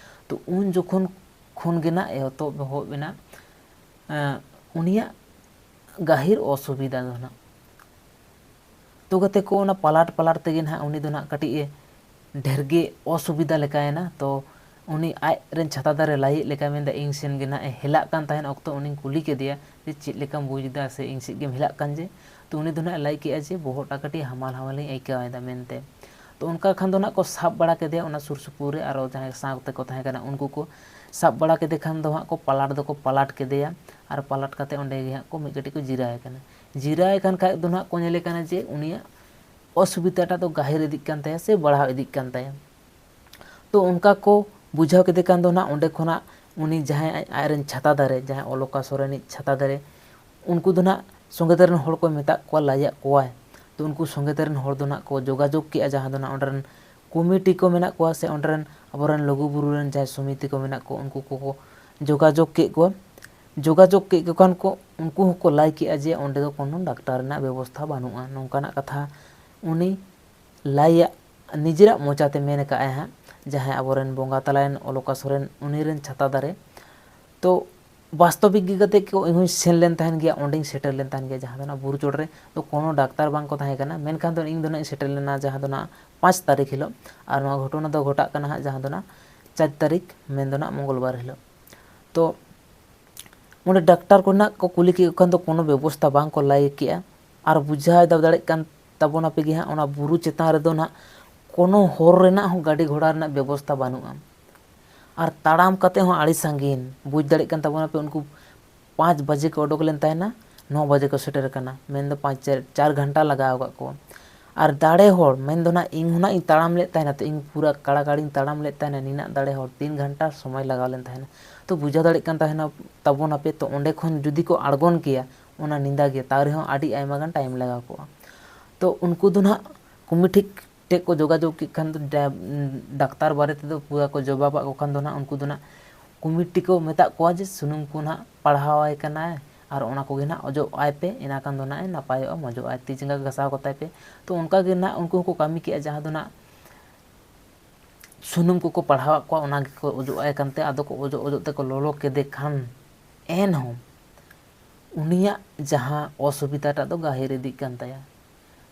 ᱛᱚ ᱩᱱ ᱡᱚᱠᱷᱚᱱ ᱠᱷᱚᱱ ᱜᱮ ᱱᱟᱦᱟᱜ ᱮᱛᱚᱦᱚᱵ ᱮᱦᱚᱵ ᱮᱱᱟ, ᱮᱸ, ᱩᱱᱤᱭᱟᱜ ᱜᱟᱹᱦᱤᱨ ᱚᱥᱩᱵᱤᱫᱷᱟ ᱫᱚ ᱱᱟᱦᱟᱜ᱾ ᱛᱚ ᱜᱟᱛᱮ ᱠᱚ, ᱚᱱᱟ ᱯᱟᱞᱟᱴ ᱯᱟᱞᱟᱴ ᱛᱮᱜᱮ ᱱᱟᱦᱟᱜ ᱩᱱᱤ ᱫᱚ ᱱᱟᱦᱟᱜ ᱠᱟᱹᱴᱤᱡ ᱮ ᱰᱷᱮᱨ ᱜᱮ ᱚᱥᱩᱵᱤᱫᱷᱟ ᱞᱮᱠᱟᱭᱮᱱᱟ᱾ ᱛᱚ ᱩᱱᱤ ᱟᱡ ᱨᱮᱱ ᱪᱷᱟᱛᱟ ᱫᱟᱨᱮ ᱞᱟᱹᱭᱮᱫ ᱞᱮᱠᱟ ᱢᱮᱱᱫᱟ, ᱤᱧ ᱥᱮᱱ ᱜᱮ ᱱᱟᱦᱟᱜ ᱮ ᱦᱮᱞᱟᱜ ᱠᱟᱱ ᱛᱟᱦᱮᱱ ᱚᱠᱛᱚ ᱩᱱᱤᱧ ᱠᱩᱞᱤ ᱠᱮᱫᱮᱭᱟ ᱡᱮ, "ᱪᱮᱫ ᱞᱮᱠᱟᱢ ᱵᱩᱡᱽ ᱮᱫᱟ ᱥᱮ ᱤᱧ ᱥᱮᱫ ᱜᱮᱢ ᱦᱮᱞᱟᱜ ᱠᱟᱱ ᱡᱮ?" ᱛᱚ ᱩᱱᱤ ᱫᱚ ᱱᱟᱦᱟᱜ ᱮ ᱞᱟᱹᱭ ᱠᱮᱜᱼᱟ ᱡᱮ, "ᱵᱚᱦᱚᱜ ᱴᱟ ᱠᱟᱹᱴᱤᱡ ᱦᱟᱢᱟᱞ ᱦᱟᱢᱟᱞᱤᱧ ᱟᱹᱭᱠᱟᱹᱣ ᱮᱫᱟ" ᱢᱮᱱᱛᱮ᱾ ᱛᱚ ᱚᱱᱠᱟ ᱠᱷᱟᱱ ᱫᱚ ᱱᱟᱦᱟᱜ ᱠᱚ ᱥᱟᱵ ᱵᱟᱲᱟ ᱠᱮᱫᱮᱭᱟ ᱚᱱᱟ ᱥᱩᱨ ᱥᱩᱯᱩᱨ ᱨᱮ ᱟᱨᱚ ᱡᱟᱦᱟᱸᱭ ᱥᱟᱶᱛᱮ ᱠᱚ ᱛᱟᱦᱮᱸ ᱠᱟᱱᱟ, ᱩᱱᱠᱩ ᱠᱚ ᱥᱟᱵ ᱵᱟᱲᱟ ᱠᱮᱫᱮ ᱠᱷᱟᱱ ᱫᱚ ᱦᱟᱸᱜ ᱠᱚ ᱯᱟᱞᱟᱴ ᱫᱚᱠᱚ ᱯᱟᱞᱟᱴ ᱠᱮᱫᱮᱭᱟ᱾ ᱟᱨ ᱯᱟᱞᱟᱴ ᱠᱟᱛᱮ ᱚᱸᱰᱮ ᱜᱮ ᱦᱟᱸᱜ ᱠᱚ ᱢᱤᱫ ᱠᱟᱹᱴᱤᱡ ᱠᱚ ᱡᱤᱨᱟᱹᱣ ᱮ ᱠᱟᱱᱟ᱾ ᱡᱤᱨᱟᱹᱣ ᱮ ᱠᱟᱱ ᱠᱷᱟᱡ ᱫᱚ ᱱᱟᱦᱟᱜ ᱠᱚ ᱧᱮᱞᱮ ᱠᱟᱱᱟ ᱡᱮ ᱩᱱᱤᱭᱟᱜ ᱚᱥᱩᱵᱤᱫᱷᱟᱴᱟᱜ ᱫᱚ ᱜᱟᱹᱦᱤᱨ ᱤᱫᱤᱜ ᱠᱟᱱ ᱛᱟᱭᱟ ᱥᱮ ᱵᱟᱲᱦᱟᱣ ᱤᱫᱤᱜ ᱠᱟᱱ ᱛᱟᱭᱟ᱾ ᱛᱚ ᱚᱱᱠᱟ ᱠᱚ ᱵᱩᱡᱷᱟᱹᱣ ᱠᱮᱫᱮ ᱠᱷᱟᱱ ᱫᱚ ᱱᱟᱦᱟᱜ ᱚᱸᱰᱮ ᱠᱷᱚᱱᱟᱜ ᱩᱱᱤ ᱡᱟᱦᱟᱸᱭ ᱟᱡ, ᱟᱡᱨᱮᱱ ᱪᱷᱟᱛᱟ ᱫᱟᱨᱮ, ᱡᱟᱦᱟᱸᱭ ᱚᱞᱚᱠᱟ ᱥᱚᱨᱮᱱᱤᱡ ᱪᱷᱟᱛᱟ ᱫᱟᱨᱮ, ᱩᱱᱠᱩ ᱫᱚ ᱱᱟᱦᱟᱜ ᱥᱚᱸᱜᱮ ᱛᱮ ᱨᱮᱱ ᱦᱚᱲ ᱠᱚ ᱢᱮᱛᱟᱜ ᱠᱚᱣᱟ, ᱞᱟᱹᱭᱟᱜ ᱠᱚᱣᱟᱭ᱾ ᱛᱚ ᱩᱱᱠᱩ ᱥᱚᱸᱜᱮ ᱛᱮ ᱨᱮᱱ ᱦᱚᱲ ᱫᱚ ᱱᱟᱦᱟᱜ ᱠᱚ ᱡᱳᱜᱟᱡᱳᱜᱽ ᱠᱮᱜᱼᱟ, ᱡᱟᱦᱟᱸ ᱫᱚ ᱱᱟᱦᱟᱜ ᱚᱸᱰᱮ ᱨᱮᱱ ᱠᱚᱢᱤᱴᱤ ᱠᱚ ᱢᱮᱱᱟᱜ ᱠᱚᱣᱟ ᱥᱮ ᱚᱸᱰᱮ ᱨᱮᱱ ᱟᱵᱚᱨᱮᱱ ᱞᱩᱜᱩᱵᱩᱨᱩ ᱨᱮᱱ ᱡᱟᱦᱟᱸᱭ ᱥᱚᱢᱤᱛᱤ ᱠᱚ ᱢᱮᱱᱟᱜ ᱠᱚ, ᱩᱱᱠᱩ ᱠᱚᱠᱚ ᱡᱳᱜᱟᱡᱳᱜᱽ ᱠᱮᱫ ᱠᱚᱣᱟ᱾ ᱡᱳᱜᱟᱡᱳᱜᱽ ᱠᱮᱫ ᱠᱚ ᱠᱷᱟᱱ ᱠᱚ, ᱩᱱᱠᱩ ᱦᱚᱸᱠᱚ ᱞᱟᱹᱭ ᱠᱮᱜᱼᱟ ᱡᱮ ᱚᱸᱰᱮ ᱫᱚ ᱠᱳᱱᱳ ᱰᱟᱠᱛᱟᱨ ᱨᱮᱱᱟᱜ ᱵᱮᱵᱚᱥᱛᱷᱟ ᱵᱟᱹᱱᱩᱜᱼᱟ, ᱱᱚᱝᱠᱟᱱᱟᱜ ᱠᱟᱛᱷᱟ ᱩᱱᱤ ᱞᱟᱹᱭᱟᱜ, ᱱᱤᱡᱮᱨᱟᱜ ᱢᱚᱪᱟᱛᱮ ᱢᱮᱱ ᱟᱠᱟᱫᱼᱟᱭ ᱦᱟᱸᱜ, ᱡᱟᱦᱟᱸᱭ ᱟᱵᱚᱨᱮᱱ ᱵᱚᱸᱜᱟ ᱛᱟᱞᱟᱭᱮᱱ ᱚᱞᱚᱠᱟ ᱥᱚᱨᱮᱱ, ᱩᱱᱤ ᱨᱮᱱ ᱪᱷᱟᱛᱟ ᱫᱟᱨᱮ᱾ ᱛᱚ ᱵᱟᱥᱛᱚᱵᱤᱠ ᱜᱮ ᱜᱟᱛᱮ ᱠᱚ, ᱤᱧ ᱦᱚᱸᱧ ᱥᱮᱱ ᱞᱮᱱ ᱛᱟᱦᱮᱱ ᱜᱮᱭᱟ, ᱚᱸᱰᱮᱧ ᱥᱮᱴᱮᱨ ᱞᱮᱱ ᱛᱟᱦᱮᱱ ᱜᱮᱭᱟ, ᱡᱟᱦᱟᱸ ᱫᱚ ᱱᱟᱜ ᱵᱩᱨᱩ ᱪᱚᱴ ᱨᱮ᱾ ᱛᱚ ᱠᱳᱱᱳ ᱰᱟᱠᱛᱟᱨ ᱵᱟᱝ ᱠᱚ ᱛᱟᱦᱮᱸ ᱠᱟᱱᱟ, ᱢᱮᱱᱠᱷᱟᱱ ᱫᱚ ᱤᱧ ᱫᱚ ᱱᱟᱜ ᱤᱧ ᱥᱮᱴᱮᱨ ᱞᱮᱱᱟ ᱡᱟᱦᱟᱸ ᱫᱚ ᱱᱟᱜ ᱯᱟᱸᱪ ᱛᱟᱹᱨᱤᱠᱷ ᱦᱤᱞᱳᱜ, ᱟᱨ ᱱᱚᱣᱟ ᱜᱷᱚᱴᱚᱱᱟ ᱫᱚ ᱜᱷᱚᱴᱟᱜ ᱠᱟᱱᱟ ᱦᱟᱸᱜ ᱡᱟᱦᱟᱸ ᱫᱚ ᱱᱟᱜ ᱪᱟᱨ ᱛᱟᱹᱨᱤᱠᱷ, ᱢᱮᱱ ᱫᱚ ᱱᱟᱜ ᱢᱚᱝᱜᱚᱞ ᱵᱟᱨ ᱦᱤᱞᱳᱜ᱾ ᱛᱚ ᱚᱸᱰᱮ ᱰᱟᱠᱛᱟᱨ ᱠᱚᱨᱮᱱᱟᱜ ᱠᱚ ᱠᱩᱞᱤ ᱠᱮᱫ ᱠᱚ ᱠᱷᱟᱱ ᱫᱚ ᱠᱳᱱᱳ ᱵᱮᱵᱚᱥᱛᱷᱟ ᱵᱟᱝ ᱠᱚ ᱞᱟᱹᱭ ᱠᱮᱜᱼᱟ᱾ ᱟᱨ ᱵᱩᱡᱷᱟᱹᱣ ᱫᱟᱲᱮᱭᱟᱜ ᱠᱟᱱ ᱛᱟᱵᱚᱱᱟᱯᱮ ᱜᱮ ᱦᱟᱸᱜ, ᱚᱱᱟ ᱵᱩᱨᱩ ᱪᱮᱛᱟᱱ ᱨᱮᱫᱚ ᱱᱟᱜ ᱠᱳᱱᱳ ᱦᱚᱨ ᱨᱮᱱᱟᱜ ᱦᱚᱸ, ᱜᱟᱹᱰᱤ ᱜᱷᱚᱲᱟ ᱨᱮᱱᱟᱜ ᱵᱮᱵᱚᱥᱛᱷᱟ ᱵᱟᱹᱱᱩᱜᱼᱟ᱾ ᱟᱨ ᱛᱟᱲᱟᱢ ᱠᱟᱛᱮ ᱦᱚᱸ ᱟᱹᱰᱤ ᱥᱟᱺᱜᱤᱧ, ᱵᱩᱡᱽ ᱫᱟᱲᱮᱭᱟᱜ ᱠᱟᱱ ᱛᱟᱵᱚᱱᱟᱯᱮ, ᱩᱱᱠᱩ ᱯᱟᱸᱪ ᱵᱟᱡᱮ ᱠᱚ ᱚᱰᱚᱠ ᱞᱮᱱ ᱛᱟᱦᱮᱱᱟ, ᱱᱚ ᱵᱟᱡᱮ ᱠᱚ ᱥᱮᱴᱮᱨ ᱠᱟᱱᱟ, ᱢᱮᱱᱫᱚ ᱯᱟᱸᱪ, ᱪᱟᱨ, ᱪᱟᱨ ᱜᱷᱚᱱᱴᱟ ᱞᱟᱜᱟᱣ ᱟᱠᱟᱫ ᱠᱚᱣᱟ᱾ ᱟᱨ ᱫᱟᱲᱮ ᱦᱚᱲ ᱢᱮᱱᱫᱚ ᱱᱟᱜ ᱤᱧ ᱦᱚᱸ ᱱᱟᱜ ᱤᱧ ᱛᱟᱲᱟᱢ ᱞᱮᱫ ᱛᱟᱦᱮᱱᱟ, ᱛᱚ ᱤᱧ ᱯᱩᱨᱟᱹ ᱠᱟᱲᱟᱠᱟᱲᱤᱧ ᱛᱟᱲᱟᱢ ᱞᱮᱫ ᱛᱟᱦᱮᱱᱟ, ᱱᱤᱱᱟᱜ ᱫᱟᱲᱮ ᱦᱚᱲ ᱛᱤᱱ ᱜᱷᱚᱱᱴᱟ ᱥᱚᱢᱚᱭ ᱞᱟᱜᱟᱣ ᱞᱮᱱ ᱛᱟᱦᱮᱱᱟ᱾ ᱛᱚ ᱵᱩᱡᱷᱟᱹᱣ ᱫᱟᱲᱮᱭᱟᱜ ᱠᱟᱱ ᱛᱟᱦᱮᱱᱟ ᱛᱟᱵᱚᱱᱟᱯᱮ, ᱛᱚ ᱚᱸᱰᱮ ᱠᱷᱚᱱ ᱡᱩᱫᱤ ᱠᱚ ᱟᱬᱜᱚᱱ ᱠᱮᱭᱟ ᱚᱱᱟ ᱧᱤᱫᱟᱹ ᱜᱮ, ᱛᱟᱣ ᱨᱮᱦᱚᱸ ᱟᱹᱰᱤ ᱟᱭᱢᱟ ᱜᱟᱱ ᱴᱟᱭᱤᱢ ᱞᱟᱜᱟᱣ ᱠᱚᱜᱼᱟ᱾ ᱛᱚ ᱩᱱᱠᱩ ᱫᱚ ᱱᱟᱜ ᱠᱚᱢᱤᱴᱤ ᱴᱷᱮᱡ ᱠᱚ ᱡᱳᱜᱟᱡᱳᱜᱽ ᱠᱮᱫ ᱠᱷᱟᱱ ᱫᱚ ᱰᱟ-, ᱰᱟᱠᱛᱟᱨ ᱵᱟᱨᱮ ᱛᱮᱫᱚ ᱯᱩᱨᱟᱹ ᱠᱚ ᱡᱚᱵᱟᱵᱟᱜ ᱠᱚ ᱠᱷᱟᱱ ᱫᱚ ᱱᱟᱜ ᱩᱱᱠᱩ ᱫᱚ ᱱᱟᱜ ᱠᱚᱢᱤᱴᱤ ᱠᱚ ᱢᱮᱛᱟᱜ ᱠᱚᱣᱟ ᱡᱮ ᱥᱩᱱᱩᱢ ᱠᱚ ᱱᱟᱜ ᱯᱟᱲᱦᱟᱣᱟᱭ ᱠᱟᱱᱟᱭ, ᱟᱨ ᱚᱱᱟ ᱠᱚᱜᱮ ᱱᱟᱜ ᱚᱡᱚᱜ ᱟᱭ ᱯᱮ, ᱮᱱᱟ ᱠᱷᱟᱱ ᱫᱚ ᱱᱟᱜ ᱮ ᱱᱟᱯᱟᱭᱚᱜᱼᱟ, ᱢᱚᱡᱚᱜ ᱟᱭ, ᱛᱤ ᱡᱟᱸᱜᱟ ᱜᱷᱟᱥᱟᱣ ᱠᱟᱛᱟᱭ ᱯᱮ᱾ ᱛᱚ ᱚᱱᱠᱟ ᱜᱮ ᱱᱟᱜ ᱩᱱᱠᱩ ᱦᱚᱸᱠᱚ ᱠᱟᱹᱢᱤ ᱠᱮᱜᱼᱟ, ᱡᱟᱦᱟᱸ ᱫᱚ ᱱᱟᱜ ᱥᱩᱱᱩᱢ ᱠᱚᱠᱚ ᱯᱟᱲᱦᱟᱣᱟᱫ ᱠᱚᱣᱟ, ᱚᱱᱟ ᱜᱮᱠᱚ ᱚᱡᱚᱜ ᱟᱭ ᱠᱟᱱᱛᱮ, ᱟᱫᱚ ᱠᱚ ᱚᱡᱚᱜ ᱚᱡᱚᱜ ᱛᱮᱠᱚ ᱞᱚᱞᱚ ᱠᱮᱫᱮ ᱠᱷᱟᱱ ᱮᱱᱦᱚᱸ ᱩᱱᱤᱭᱟᱜ ᱡᱟᱦᱟᱸ ᱚᱥᱩᱵᱤᱫᱷᱟᱴᱟᱜ ᱫᱚ ᱜᱟᱹᱦᱤᱨ ᱤᱫᱤᱜ ᱠᱟᱱ ᱛᱟᱭᱟ᱾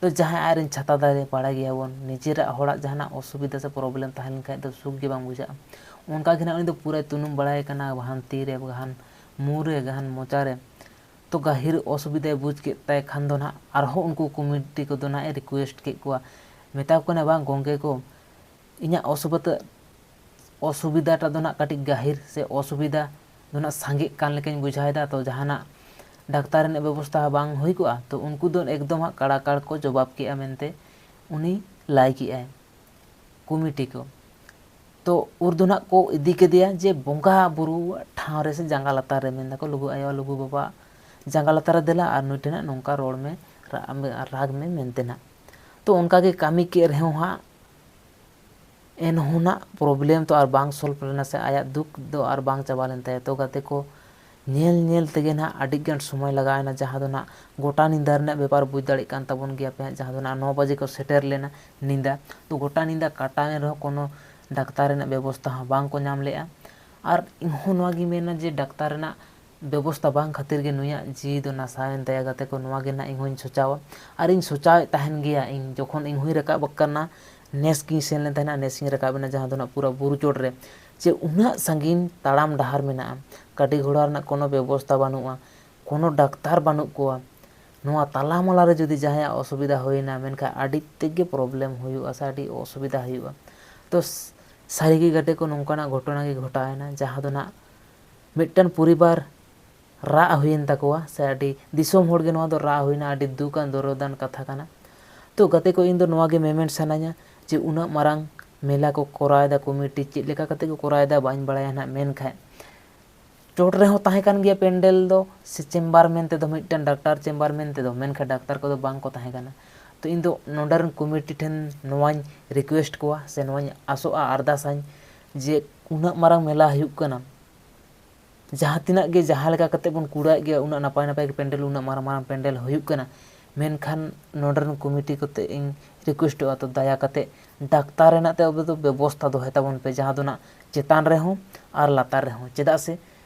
ᱛᱚ ᱡᱟᱦᱟᱸᱭ ᱟᱡᱨᱮᱱ ᱪᱷᱟᱛᱟ ᱫᱟᱨᱮ, ᱵᱟᱲᱟᱭ ᱜᱮᱭᱟᱵᱚᱱ, ᱱᱤᱡᱮᱨᱟᱜ ᱦᱚᱲᱟᱜ ᱡᱟᱦᱟᱱᱟᱜ ᱚᱥᱩᱵᱤᱫᱷᱟ ᱥᱮ problem ᱛᱟᱦᱮᱸ ᱞᱮᱱᱠᱷᱟᱡ ᱫᱚ ᱥᱩᱠ ᱜᱮ ᱵᱟᱝ ᱵᱩᱡᱷᱟᱹᱜᱼᱟ᱾ ᱚᱱᱠᱟ ᱜᱮ ᱱᱟᱜ ᱩᱱᱤ ᱫᱚ ᱯᱩᱨᱟᱹᱭ ᱛᱩᱱᱩᱢ ᱵᱟᱲᱟᱭᱮ ᱠᱟᱱᱟ, ᱜᱟᱦᱟᱱ ᱛᱤ ᱨᱮ, ᱜᱟᱦᱟᱱ ᱢᱩ ᱨᱮ, ᱜᱟᱦᱟᱱ ᱢᱚᱪᱟ ᱨᱮ᱾ ᱛᱚ ᱜᱟᱹᱦᱤᱨ ᱚᱥᱩᱵᱤᱫᱷᱟᱭ ᱵᱩᱡᱽ ᱠᱮᱫ ᱛᱟᱭ ᱠᱷᱟᱱ ᱫᱚ ᱱᱟᱜ ᱟᱨᱦᱚᱸ ᱩᱱᱠᱩ ᱠᱚᱢᱤᱴᱤ ᱠᱚᱫᱚ ᱱᱟᱜ ᱮ request ᱠᱮᱫ ᱠᱚᱣᱟ, ᱢᱮᱛᱟ ᱠᱚ ᱠᱟᱱᱟ, "ᱵᱟᱝ ᱜᱚᱢᱠᱮ ᱠᱚ, ᱤᱧᱟᱹᱜ ᱚᱥᱩᱵᱤᱫᱷᱟ, ᱚᱥᱩᱵᱤᱫᱷᱟᱴᱟᱜ ᱫᱚ ᱱᱟᱜ ᱠᱟᱹᱴᱤᱡ ᱜᱟᱹᱦᱤᱨ ᱥᱮ ᱚᱥᱩᱵᱤᱫᱷᱟ ᱫᱚ ᱱᱟᱜ ᱥᱟᱸᱜᱮᱜ ᱠᱟᱱ ᱞᱮᱠᱟᱧ ᱵᱩᱡᱷᱟᱹᱣᱮᱫᱟ, ᱛᱚ ᱡᱟᱦᱟᱱᱟᱜ ᱰᱟᱠᱛᱟᱨ ᱨᱮᱱᱟᱜ ᱵᱮᱵᱚᱥᱛᱷᱟ ᱦᱚᱸ ᱵᱟᱝ ᱦᱩᱭ ᱠᱚᱜᱼᱟ?" ᱛᱚ ᱩᱱᱠᱩ ᱫᱚ ᱮᱠᱫᱚᱢ ᱦᱟᱸᱜ ᱠᱟᱲᱟ ᱠᱟᱲ ᱠᱚ ᱡᱚᱵᱟᱵ ᱠᱮᱜᱼᱟ ᱢᱮᱱᱛᱮ ᱩᱱᱤ ᱞᱟᱹᱭ ᱠᱮᱜᱼᱟᱭ ᱠᱚᱢᱤᱴᱤ ᱠᱚ᱾ ᱛᱚ ᱩᱨ ᱫᱚ ᱱᱟᱜ ᱠᱚ ᱤᱫᱤ ᱠᱮᱫᱮᱭᱟ ᱡᱮ ᱵᱚᱸᱜᱟ ᱵᱩᱨᱩ ᱴᱷᱟᱶ ᱨᱮ ᱥᱮ ᱡᱟᱸᱜᱟ ᱞᱟᱛᱟᱨ ᱨᱮ, ᱢᱮᱱ ᱫᱟᱠᱚ ᱞᱩᱜᱩ ᱟᱭᱳ ᱞᱩᱜᱩ ᱵᱟᱵᱟ ᱡᱟᱸᱜᱟ ᱞᱟᱛᱟᱨ ᱨᱮ ᱫᱮᱞᱟ ᱟᱨ ᱱᱩᱭ ᱴᱷᱮᱱ ᱦᱟᱸᱜ ᱱᱚᱝᱠᱟ ᱨᱚᱲ ᱢᱮ, ᱨᱟᱜ ᱢᱮ, ᱨᱟᱜᱽ ᱢᱮ ᱢᱮᱱᱛᱮ ᱱᱟᱜ᱾ ᱛᱚ ᱚᱱᱠᱟ ᱜᱮ ᱠᱟᱹᱢᱤ ᱠᱮᱫ ᱨᱮᱦᱚᱸ ᱦᱟᱸᱜ ᱮᱱᱦᱚᱸ ᱱᱟᱜ problem ᱛᱚ ᱟᱨ ᱵᱟᱝ solve ᱞᱮᱱᱟ ᱥᱮ ᱟᱭᱟᱜ ᱫᱩᱠ ᱫᱚ ᱟᱨ ᱵᱟᱝ ᱪᱟᱵᱟ ᱞᱮᱱ ᱛᱟᱭᱟ᱾ ᱛᱚ ᱜᱟᱛᱮ ᱠᱚ, ᱧᱮᱞ ᱧᱮᱞ ᱛᱮᱜᱮ ᱱᱟᱜ ᱟᱹᱰᱤ ᱜᱟᱱ ᱥᱚᱢᱚᱭ ᱞᱟᱜᱟᱣ ᱮᱱᱟ, ᱡᱟᱦᱟᱸ ᱫᱚ ᱱᱟᱜ ᱜᱚᱴᱟ ᱧᱤᱫᱟᱹ ᱨᱮᱱᱟᱜ ᱵᱮᱯᱟᱨ ᱵᱩᱡᱽ ᱫᱟᱲᱮᱭᱟᱜ ᱠᱟᱱ ᱛᱟᱵᱚᱱ ᱜᱮᱭᱟ ᱯᱮ ᱦᱟᱸᱜ, ᱡᱟᱦᱟᱸ ᱫᱚ ᱱᱟᱜ ᱱᱚ ᱵᱟᱡᱮ ᱠᱚ ᱥᱮᱴᱮᱨ ᱞᱮᱱᱟ ᱧᱤᱫᱟᱹ᱾ ᱛᱚ ᱜᱚᱴᱟ ᱧᱤᱫᱟᱹ ᱠᱟᱴᱟᱣ ᱮᱱ ᱨᱮᱦᱚᱸ ᱠᱳᱱᱳ ᱰᱟᱠᱛᱟᱨ ᱨᱮᱱᱟᱜ ᱵᱮᱵᱚᱥᱛᱷᱟ ᱦᱚᱸ ᱵᱟᱝ ᱠᱚ ᱧᱟᱢ ᱞᱮᱜᱼᱟ᱾ ᱟᱨ ᱤᱧᱦᱚᱸ ᱱᱚᱣᱟ ᱜᱤᱧ ᱢᱮᱱᱟ ᱡᱮ ᱰᱟᱠᱛᱟᱨ ᱨᱮᱱᱟᱜ ᱵᱮᱵᱚᱥᱛᱷᱟ ᱵᱟᱝ ᱠᱷᱟᱹᱛᱤᱨ ᱜᱮ ᱱᱩᱭᱟᱜ ᱡᱤᱣᱤ ᱫᱚ ᱱᱟᱥᱟᱣᱮᱱ ᱛᱟᱭᱟ ᱜᱟᱛᱮ ᱠᱚ, ᱱᱚᱣᱟ ᱜᱮ ᱱᱟᱜ ᱤᱧ ᱦᱚᱸᱧ ᱥᱚᱪᱟᱣᱟ᱾ ᱟᱨ ᱤᱧ ᱥᱚᱪᱟᱣᱮᱫ ᱛᱟᱦᱮᱱ ᱜᱮᱭᱟ, ᱤᱧ ᱡᱚᱠᱷᱚᱱ ᱤᱧ ᱦᱚᱸᱧ ᱨᱟᱠᱟᱵ ᱟᱠᱟᱱᱟ, ᱱᱮᱥ ᱜᱤᱧ ᱥᱮᱱ ᱞᱮᱱ ᱛᱟᱦᱮᱱᱟ, ᱱᱮᱥ ᱤᱧ ᱨᱟᱠᱟᱵ ᱮᱱᱟ, ᱡᱟᱦᱟᱸ ᱫᱚ ᱱᱟᱜ ᱯᱩᱨᱟᱹ ᱵᱩᱨᱩ ᱪᱚᱴ ᱨᱮ, ᱡᱮ ᱩᱱᱟᱹᱜ ᱥᱟᱺᱜᱤᱧ ᱛᱟᱲᱟᱢ ᱰᱟᱦᱟᱨ ᱢᱮᱱᱟᱜᱼᱟ, ᱜᱟᱹᱰᱤ ᱜᱷᱚᱲᱟ ᱨᱮᱱᱟᱜ ᱠᱳᱱᱳ ᱵᱮᱵᱚᱥᱛᱷᱟ ᱵᱟᱹᱱᱩᱜᱼᱟ, ᱠᱳᱱᱳ ᱰᱟᱠᱛᱟᱨ ᱵᱟᱹᱱᱩᱜ ᱠᱚᱣᱟ᱾ ᱱᱚᱣᱟ ᱛᱟᱞᱟ ᱢᱟᱞᱟ ᱨᱮ ᱡᱩᱫᱤ ᱡᱟᱦᱟᱸᱭᱟᱜ ᱚᱥᱩᱵᱤᱫᱷᱟ ᱦᱩᱭᱱᱟ, ᱢᱮᱱᱠᱷᱟᱱ ᱟᱹᱰᱤ ᱛᱮᱫ ᱜᱮ problem ᱦᱩᱭᱩᱜᱼᱟ ᱥᱮ ᱟᱹᱰᱤ ᱚᱥᱩᱵᱤᱫᱷᱟ ᱦᱩᱭᱩᱜᱼᱟ᱾ ᱛᱚ ᱥ-, ᱥᱟᱹᱨᱤᱜᱮ ᱜᱟᱛᱮ ᱠᱚ, ᱱᱚᱝᱠᱟᱱᱟᱜ ᱜᱷᱚᱴᱚᱱᱟ ᱜᱮ ᱜᱷᱚᱴᱟᱣᱮᱱᱟ, ᱡᱟᱦᱟᱸ ᱫᱚ ᱱᱟᱜ ᱢᱤᱫᱴᱟᱝ ᱯᱚᱨᱤᱵᱟᱨ ᱨᱟᱜ ᱦᱩᱭᱮᱱ ᱛᱟᱠᱚᱣᱟ ᱥᱮ ᱟᱹᱰᱤ ᱫᱤᱥᱚᱢ ᱦᱚᱲ ᱜᱮ ᱱᱚᱣᱟ ᱫᱚ ᱨᱟᱜ ᱦᱩᱭᱱᱟ, ᱟᱹᱰᱤ ᱫᱩᱠ ᱟᱱ ᱫᱚᱨᱚᱫᱟᱱ ᱠᱟᱛᱷᱟ ᱠᱟᱱᱟ᱾ ᱛᱚ ᱜᱟᱛᱮ ᱠᱚ, ᱤᱧ ᱫᱚ ᱱᱚᱣᱟ ᱜᱮ ᱢᱮᱢᱮᱱ ᱥᱟᱱᱟᱧᱟ ᱡᱮ ᱩᱱᱟᱹᱜ ᱢᱟᱨᱟᱝ ᱢᱮᱞᱟ ᱠᱚ ᱠᱚᱨᱟᱣ ᱮᱫᱟ ᱠᱚᱢᱤᱴᱤ, ᱪᱮᱫ ᱞᱮᱠᱟ ᱠᱟᱛᱮ ᱠᱚ ᱠᱚᱨᱟᱣ ᱮᱫᱟ ᱵᱟᱹᱧ ᱵᱟᱲᱟᱭᱟ ᱱᱟᱜ, ᱢᱮᱱᱠᱷᱟᱱ ᱪᱚᱴ ᱨᱮᱦᱚᱸ ᱛᱟᱦᱮᱸ ᱠᱟᱱ ᱜᱮᱭᱟ ᱯᱮᱱᱰᱮᱞ ᱫᱚ ᱥᱮ chamber ᱢᱮᱱᱛᱮ ᱫᱚ, ᱢᱤᱫᱴᱟᱝ ᱰᱟᱠᱛᱟᱨ chamber ᱢᱮᱱᱛᱮ ᱫᱚ, ᱢᱮᱱᱠᱷᱟᱱ ᱰᱟᱠᱛᱟᱨ ᱠᱚᱫᱚ ᱵᱟᱝ ᱠᱚ ᱛᱟᱦᱮᱸ ᱠᱟᱱᱟ᱾ ᱛᱚ ᱤᱧ ᱫᱚ ᱱᱚᱰᱮ ᱨᱮᱱ ᱠᱚᱢᱤᱴᱤ ᱴᱷᱮᱱ ᱱᱚᱣᱟᱧ request ᱠᱚᱣᱟ ᱥᱮ ᱱᱚᱣᱟᱧ ᱟᱥᱚᱜᱼᱟ, ᱟᱨᱫᱟᱥᱟᱹᱧ ᱡᱮ ᱩᱱᱟᱹᱜ ᱢᱟᱨᱟᱝ ᱢᱮᱞᱟ ᱦᱩᱭᱩᱜ ᱠᱟᱱᱟ, ᱡᱟᱦᱟᱸ ᱛᱤᱱᱟᱹᱜ ᱜᱮ ᱡᱟᱦᱟᱸ ᱞᱮᱠᱟ ᱠᱟᱛᱮ ᱵᱚᱱ ᱠᱩᱲᱟᱹᱣᱮᱫ ᱜᱮᱭᱟ, ᱩᱱᱟᱹᱜ ᱱᱟᱯᱟᱭ ᱱᱟᱯᱟᱭ ᱜᱮ ᱯᱮᱱᱰᱮᱞ, ᱩᱱᱟᱹᱜ ᱢᱟᱨᱟᱝ ᱢᱟᱨᱟᱝ ᱯᱮᱱᱰᱮᱞ ᱦᱩᱭᱩᱜ ᱠᱟᱱᱟ, ᱢᱮᱱᱠᱷᱟᱱ ᱱᱚᱰᱮ ᱨᱮᱱ ᱠᱚᱢᱤᱴᱤ ᱠᱚᱛᱮ ᱤᱧ ᱨᱤᱠᱩᱭᱮᱥᱴᱚᱜᱼᱟ, ᱛᱚ ᱫᱟᱭᱟ ᱠᱟᱛᱮ ᱰᱟᱠᱛᱟᱨ ᱨᱮᱱᱟᱜ ᱛᱮ ᱟᱵᱚ ᱫᱚ ᱵᱮᱵᱚᱥᱛᱷᱟ ᱫᱚᱦᱚᱭ ᱛᱟᱵᱚᱱ ᱯᱮ, ᱡᱟᱦᱟᱸ ᱫᱚ ᱱᱟᱜ ᱪᱮᱛᱟᱱ ᱨᱮᱦᱚᱸ ᱟᱨ ᱞᱟᱛᱟᱨ ᱨᱮᱦᱚᱸ᱾ ᱪᱮᱫᱟᱜ ᱥᱮ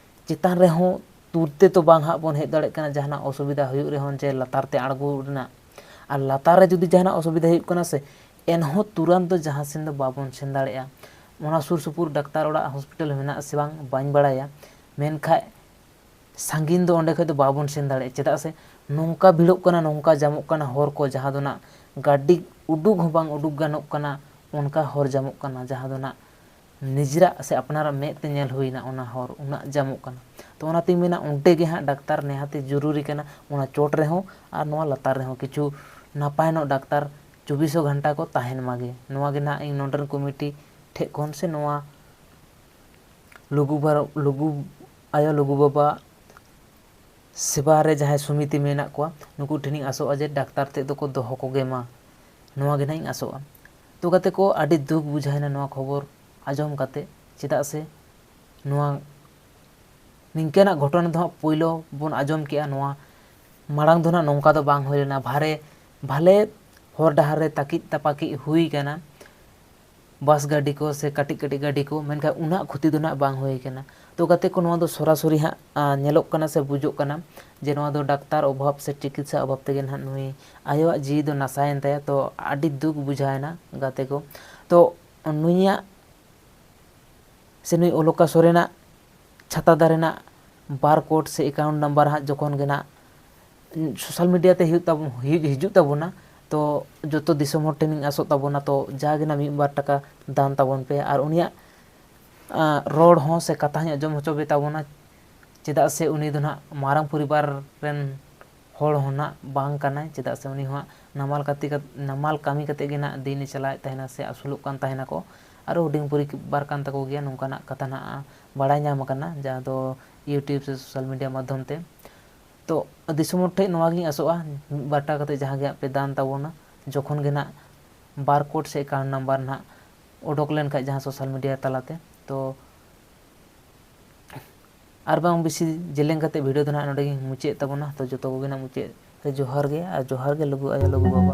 ᱪᱮᱛᱟᱱ ᱨᱮᱦᱚᱸ ᱛᱩᱨᱛᱮ ᱛᱚ ᱵᱟᱝ ᱦᱟᱸᱜ ᱵᱚᱱ ᱦᱮᱡ ᱫᱟᱲᱮᱭᱟᱜ ᱠᱟᱱᱟ, ᱡᱟᱦᱟᱱᱟᱜ ᱚᱥᱩᱵᱤᱫᱷᱟ ᱦᱩᱭᱩᱜ ᱨᱮᱦᱚᱸ ᱡᱮ ᱞᱟᱛᱟᱨ ᱛᱮ ᱟᱬᱜᱚ ᱨᱮᱱᱟᱜ᱾ ᱟᱨ ᱞᱟᱛᱟᱨ ᱨᱮ ᱡᱩᱫᱤ ᱡᱟᱦᱟᱱᱟᱜ ᱚᱥᱩᱵᱤᱫᱷᱟ ᱦᱩᱭᱩᱜ ᱠᱟᱱᱟ ᱥᱮ, ᱮᱱᱦᱚᱸ ᱛᱩᱨᱟᱱᱛ ᱫᱚ ᱡᱟᱦᱟᱸ ᱥᱮᱱ ᱫᱚ ᱵᱟᱵᱚᱱ ᱥᱮᱱ ᱫᱟᱲᱮᱭᱟᱜᱼᱟ᱾ ᱚᱱᱟ ᱥᱩᱨ ᱥᱩᱯᱩᱨ ᱰᱟᱠᱛᱟᱨ ᱚᱲᱟᱜ, ᱦᱚᱥᱯᱤᱴᱟᱞ ᱢᱮᱱᱟᱜᱼᱟ ᱥᱮ ᱵᱟᱝ ᱵᱟᱹᱧ ᱵᱟᱲᱟᱭᱟ, ᱢᱮᱱᱠᱷᱟᱱ ᱥᱟᱺᱜᱤᱧ ᱫᱚ ᱚᱸᱰᱮ ᱠᱷᱚᱡ ᱫᱚ ᱵᱟᱵᱚᱱ ᱥᱮᱱ ᱫᱟᱲᱮᱭᱟᱜᱼᱟ᱾ ᱪᱮᱫᱟᱜ ᱥᱮ ᱱᱚᱝᱠᱟ ᱵᱷᱤᱲᱚᱜ ᱠᱟᱱᱟ, ᱱᱚᱝᱠᱟ ᱡᱟᱢᱚᱜ ᱠᱟᱱᱟ ᱦᱚᱨ ᱠᱚ, ᱡᱟᱦᱟᱸ ᱫᱚ ᱱᱟᱜ ᱜᱟᱹᱰᱤ ᱩᱰᱩᱠ ᱦᱚᱸ ᱵᱟᱝ ᱩᱰᱩᱠ ᱜᱟᱱᱚᱜ ᱠᱟᱱᱟ, ᱚᱱᱠᱟ ᱦᱚᱨ ᱡᱟᱢᱚᱜ ᱠᱟᱱᱟ, ᱡᱟᱦᱟᱸ ᱫᱚ ᱱᱟᱜ ᱱᱤᱡᱮᱨᱟᱜ ᱥᱮ ᱟᱯᱱᱟᱨᱟᱜ ᱢᱮᱫ ᱛᱮ ᱧᱮᱞ ᱦᱩᱭᱱᱟ, ᱚᱱᱟ ᱦᱚᱨ ᱩᱱᱟᱹᱜ ᱡᱟᱢᱚᱜ ᱠᱟᱱᱟ᱾ ᱛᱚ ᱚᱱᱟᱛᱤᱧ ᱢᱮᱱᱟ, ᱚᱸᱰᱮ ᱜᱮ ᱦᱟᱸᱜ ᱰᱟᱠᱛᱟᱨ ᱱᱮᱦᱟᱛᱤ ᱡᱚᱨᱩᱨᱤ ᱠᱟᱱᱟ, ᱚᱱᱟ ᱪᱚᱴ ᱨᱮᱦᱚᱸ ᱟᱨ ᱱᱚᱣᱟ ᱞᱟᱛᱟᱨ ᱨᱮᱦᱚᱸ ᱠᱤᱪᱷᱩ ᱱᱟᱯᱟᱭ ᱧᱚᱜ ᱰᱟᱠᱛᱟᱨ ᱪᱚᱵᱵᱤᱥᱚ ᱜᱷᱚᱱᱴᱟ ᱠᱚ ᱛᱟᱦᱮᱱ ᱢᱟᱜᱮ᱾ ᱱᱚᱣᱟ ᱜᱮ ᱱᱟᱦᱟᱜ ᱤᱧ ᱱᱚᱰᱮ ᱨᱮᱱ ᱠᱚᱢᱤᱴᱤ ᱴᱷᱮᱡ ᱠᱷᱚᱱ ᱥᱮ ᱱᱚᱣᱟ ᱞᱩᱜᱩ ᱵᱟᱨ-, ᱞᱩᱜᱩ ᱟᱭᱳ, ᱞᱩᱜᱩ ᱵᱟᱵᱟ ᱥᱮᱵᱟ ᱨᱮ ᱡᱟᱦᱟᱸᱭ ᱥᱚᱢᱤᱛᱤ ᱢᱮᱱᱟᱜ ᱠᱚᱣᱟ, ᱱᱩᱠᱩ ᱴᱷᱮᱱᱤᱧ ᱟᱥᱚᱜᱼᱟ ᱡᱮ ᱰᱟᱠᱛᱟᱨ ᱛᱮᱫ ᱫᱚᱠᱚ ᱫᱚᱦᱚ ᱠᱚᱜᱮ ᱢᱟ, ᱱᱚᱣᱟ ᱜᱮ ᱱᱟᱦᱟᱜ ᱤᱧ ᱟᱥᱚᱜᱼᱟ᱾ ᱛᱚ ᱜᱟᱛᱮ ᱠᱚ, ᱟᱹᱰᱤ ᱫᱩᱠ ᱵᱩᱡᱷᱟᱹᱣᱮᱱᱟ ᱱᱚᱣᱟ ᱠᱷᱚᱵᱚᱨ ᱟᱸᱡᱚᱢ ᱠᱟᱛᱮ, ᱪᱮᱫᱟᱜ ᱥᱮ ᱱᱚᱣᱟ ᱱᱤᱝᱠᱟᱹᱱᱟᱜ ᱜᱷᱚᱴᱚᱱᱟ ᱫᱚ ᱦᱟᱸᱜ ᱯᱳᱭᱞᱳ ᱵᱚᱱ ᱟᱸᱡᱚᱢ ᱠᱮᱜᱼᱟ᱾ ᱱᱚᱣᱟ ᱢᱟᱲᱟᱝ ᱫᱚ ᱱᱟᱦᱟᱜ ᱱᱚᱝᱠᱟ ᱫᱚ ᱵᱟᱝ ᱦᱩᱭ ᱞᱮᱱᱟ᱾ ᱵᱷᱟᱨᱮ, ᱵᱷᱟᱞᱮ ᱦᱚᱨ ᱰᱟᱦᱟᱨ ᱨᱮ ᱛᱟᱹᱠᱤᱡ ᱛᱟᱯᱟᱠᱤᱡ ᱦᱩᱭ ᱠᱟᱱᱟ, ᱵᱟᱥ ᱜᱟᱹᱰᱤ ᱠᱚ ᱥᱮ ᱠᱟᱹᱴᱤᱡ ᱠᱟᱹᱴᱤᱡ ᱜᱟᱹᱰᱤ ᱠᱚ, ᱢᱮᱱᱠᱷᱟᱱ ᱩᱱᱟᱹᱜ ᱠᱷᱚᱛᱤ ᱫᱚ ᱱᱟᱦᱟᱜ ᱵᱟᱝ ᱦᱩᱭ ᱠᱟᱱᱟ᱾ ᱛᱚ ᱜᱟᱛᱮ ᱠᱚ, ᱱᱚᱣᱟ ᱫᱚ ᱥᱚᱨᱟᱥᱚᱨᱤ ᱦᱟᱸᱜ, ᱟ, ᱧᱮᱞᱚᱜ ᱠᱟᱱᱟ ᱥᱮ ᱵᱩᱡᱩᱜ ᱠᱟᱱᱟ ᱡᱮ ᱱᱚᱣᱟ ᱫᱚ ᱰᱟᱠᱛᱟᱨ ᱚᱵᱷᱟᱵᱽ ᱥᱮ ᱪᱤᱠᱤᱛᱥᱟ ᱚᱵᱷᱟᱵᱽ ᱛᱮᱜᱮ ᱱᱟᱦᱟᱜ ᱱᱩᱭ ᱟᱭᱳᱣᱟᱜ ᱡᱤᱣᱤ ᱫᱚ ᱱᱟᱥᱟᱭᱮᱱ ᱛᱟᱭᱟ᱾ ᱛᱚ ᱟᱹᱰᱤ ᱫᱩᱠ ᱵᱩᱡᱷᱟᱹᱣᱮᱱᱟ ᱜᱟᱛᱮ ᱠᱚ᱾ ᱛᱚ ᱱᱩᱭᱟᱜ ᱥᱮ ᱱᱩᱭ ᱚᱞᱚᱠᱟ ᱥᱚᱨᱮᱱᱟᱜ ᱪᱷᱟᱛᱟ ᱫᱟᱨᱮ ᱨᱮᱱᱟᱜ ᱵᱟᱨ ᱠᱳᱰ ᱥᱮ ᱮᱠᱟᱣᱩᱱᱴ ᱱᱟᱢᱵᱟᱨ ᱦᱟᱸᱜ ᱡᱚᱠᱷᱚᱱ ᱜᱮ ᱱᱟᱜ ᱥᱳᱥᱟᱞ ᱢᱤᱰᱤᱭᱟ ᱛᱮ ᱦᱩᱭᱩᱜ ᱛᱟᱵᱚᱱ, ᱦᱩᱭᱩᱜ, ᱦᱤᱡᱩᱜ ᱛᱟᱵᱚᱱᱟ, ᱛᱚ ᱡᱚᱛᱚ ᱫᱤᱥᱚᱢ ᱦᱚᱲ ᱴᱷᱮᱱᱤᱧ ᱟᱥᱚᱜ ᱛᱟᱵᱚᱱᱟ, ᱛᱚ ᱡᱟᱜᱮ ᱱᱟᱜ ᱢᱤᱫ ᱵᱟᱨ ᱴᱟᱠᱟ ᱫᱟᱱ ᱛᱟᱵᱚᱱ ᱯᱮ ᱟᱨ ᱩᱱᱤᱭᱟᱜ, ᱟ, ᱨᱚᱲ ᱦᱚᱸ ᱥᱮ ᱠᱟᱛᱷᱟ ᱦᱚᱸᱧ ᱟᱸᱡᱚᱢ ᱦᱚᱪᱚ ᱯᱮ ᱛᱟᱵᱚᱱᱟ᱾ ᱪᱮᱫᱟᱜ ᱥᱮ ᱩᱱᱤ ᱫᱚ ᱱᱟᱜ ᱢᱟᱨᱟᱝ ᱯᱚᱨᱤᱵᱟᱨ ᱨᱮᱱ ᱦᱚᱲ ᱦᱚᱸ ᱱᱟᱜ ᱵᱟᱝ ᱠᱟᱱᱟᱭ, ᱪᱮᱫᱟᱜ ᱥᱮ ᱩᱱᱤ ᱦᱚᱸ ᱱᱟᱢᱟᱞ ᱠᱟᱛᱮ, ᱱᱟᱢᱟᱞ ᱠᱟᱹᱢᱤ ᱠᱟᱛᱮ ᱜᱮ ᱱᱟᱜ ᱫᱤᱱᱮ ᱪᱟᱞᱟᱣᱮᱫ ᱛᱟᱦᱮᱱᱟ ᱥᱮ ᱟᱹᱥᱩᱞᱚᱜ ᱠᱟᱱ ᱛᱟᱦᱮᱱᱟᱠᱚ᱾ ᱟᱨᱚ ᱦᱩᱰᱤᱧ ᱯᱚᱨᱤᱵᱟᱨ ᱠᱟᱱ ᱛᱟᱠᱚ ᱜᱮᱭᱟ, ᱱᱚᱝᱠᱟᱱᱟᱜ ᱠᱟᱛᱷᱟ ᱱᱟᱜ ᱵᱟᱲᱟᱭ ᱧᱟᱢ ᱟᱠᱟᱱᱟ, ᱡᱟᱦᱟᱸ ᱫᱚ YouTube ᱥᱮ ᱥᱳᱥᱟᱞ ᱢᱤᱰᱤᱭᱟ ᱢᱟᱫᱽᱫᱷᱚᱢ ᱛᱮ᱾ ᱛᱚ ᱫᱤᱥᱚᱢ ᱦᱚᱲ ᱴᱷᱮᱱ ᱱᱚᱣᱟ ᱜᱤᱧ ᱟᱥᱚᱜᱼᱟ, ᱢᱤᱫ ᱵᱟᱨ ᱴᱟᱠᱟ ᱠᱟᱛᱮ ᱡᱟᱦᱟᱸ ᱜᱮ ᱦᱟᱸᱜ ᱯᱮ ᱫᱟᱱ ᱛᱟᱵᱚᱱᱟ, ᱡᱚᱠᱷᱚᱱ ᱜᱮ ᱱᱟᱜ ᱵᱟᱨ ᱠᱳᱰ ᱥᱮ ᱮᱠᱟᱣᱩᱱᱴ ᱱᱟᱢᱵᱟᱨ ᱱᱟᱜ ᱚᱰᱚᱠ ᱞᱮᱱᱠᱷᱟᱡ ᱡᱟᱦᱟᱸ ᱥᱳᱥᱟᱞ ᱢᱤᱰᱤᱭᱟ ᱛᱟᱞᱟᱛᱮ, ᱛᱚ ᱟᱨ ᱵᱟᱝ ᱵᱮᱥᱤ ᱡᱮᱞᱮᱧ ᱠᱟᱛᱮ ᱵᱷᱤᱰᱤᱭᱳ ᱫᱚ ᱱᱟᱦᱟᱜ ᱱᱚᱰᱮ ᱜᱤᱧ ᱢᱩᱪᱟᱹᱫ ᱛᱟᱵᱚᱱᱟ᱾ ᱛᱚ ᱡᱚᱛᱚ ᱠᱚᱜᱮ ᱱᱟᱦᱟᱜ ᱢᱩᱪᱟᱹᱫ ᱨᱮ ᱡᱚᱦᱟᱨ ᱜᱮ, ᱟᱨ ᱡᱚᱦᱟᱨ ᱜᱮ ᱞᱩᱜᱩ ᱟᱭᱳ, ᱞᱩᱜᱩ ᱵᱟᱵᱟ᱾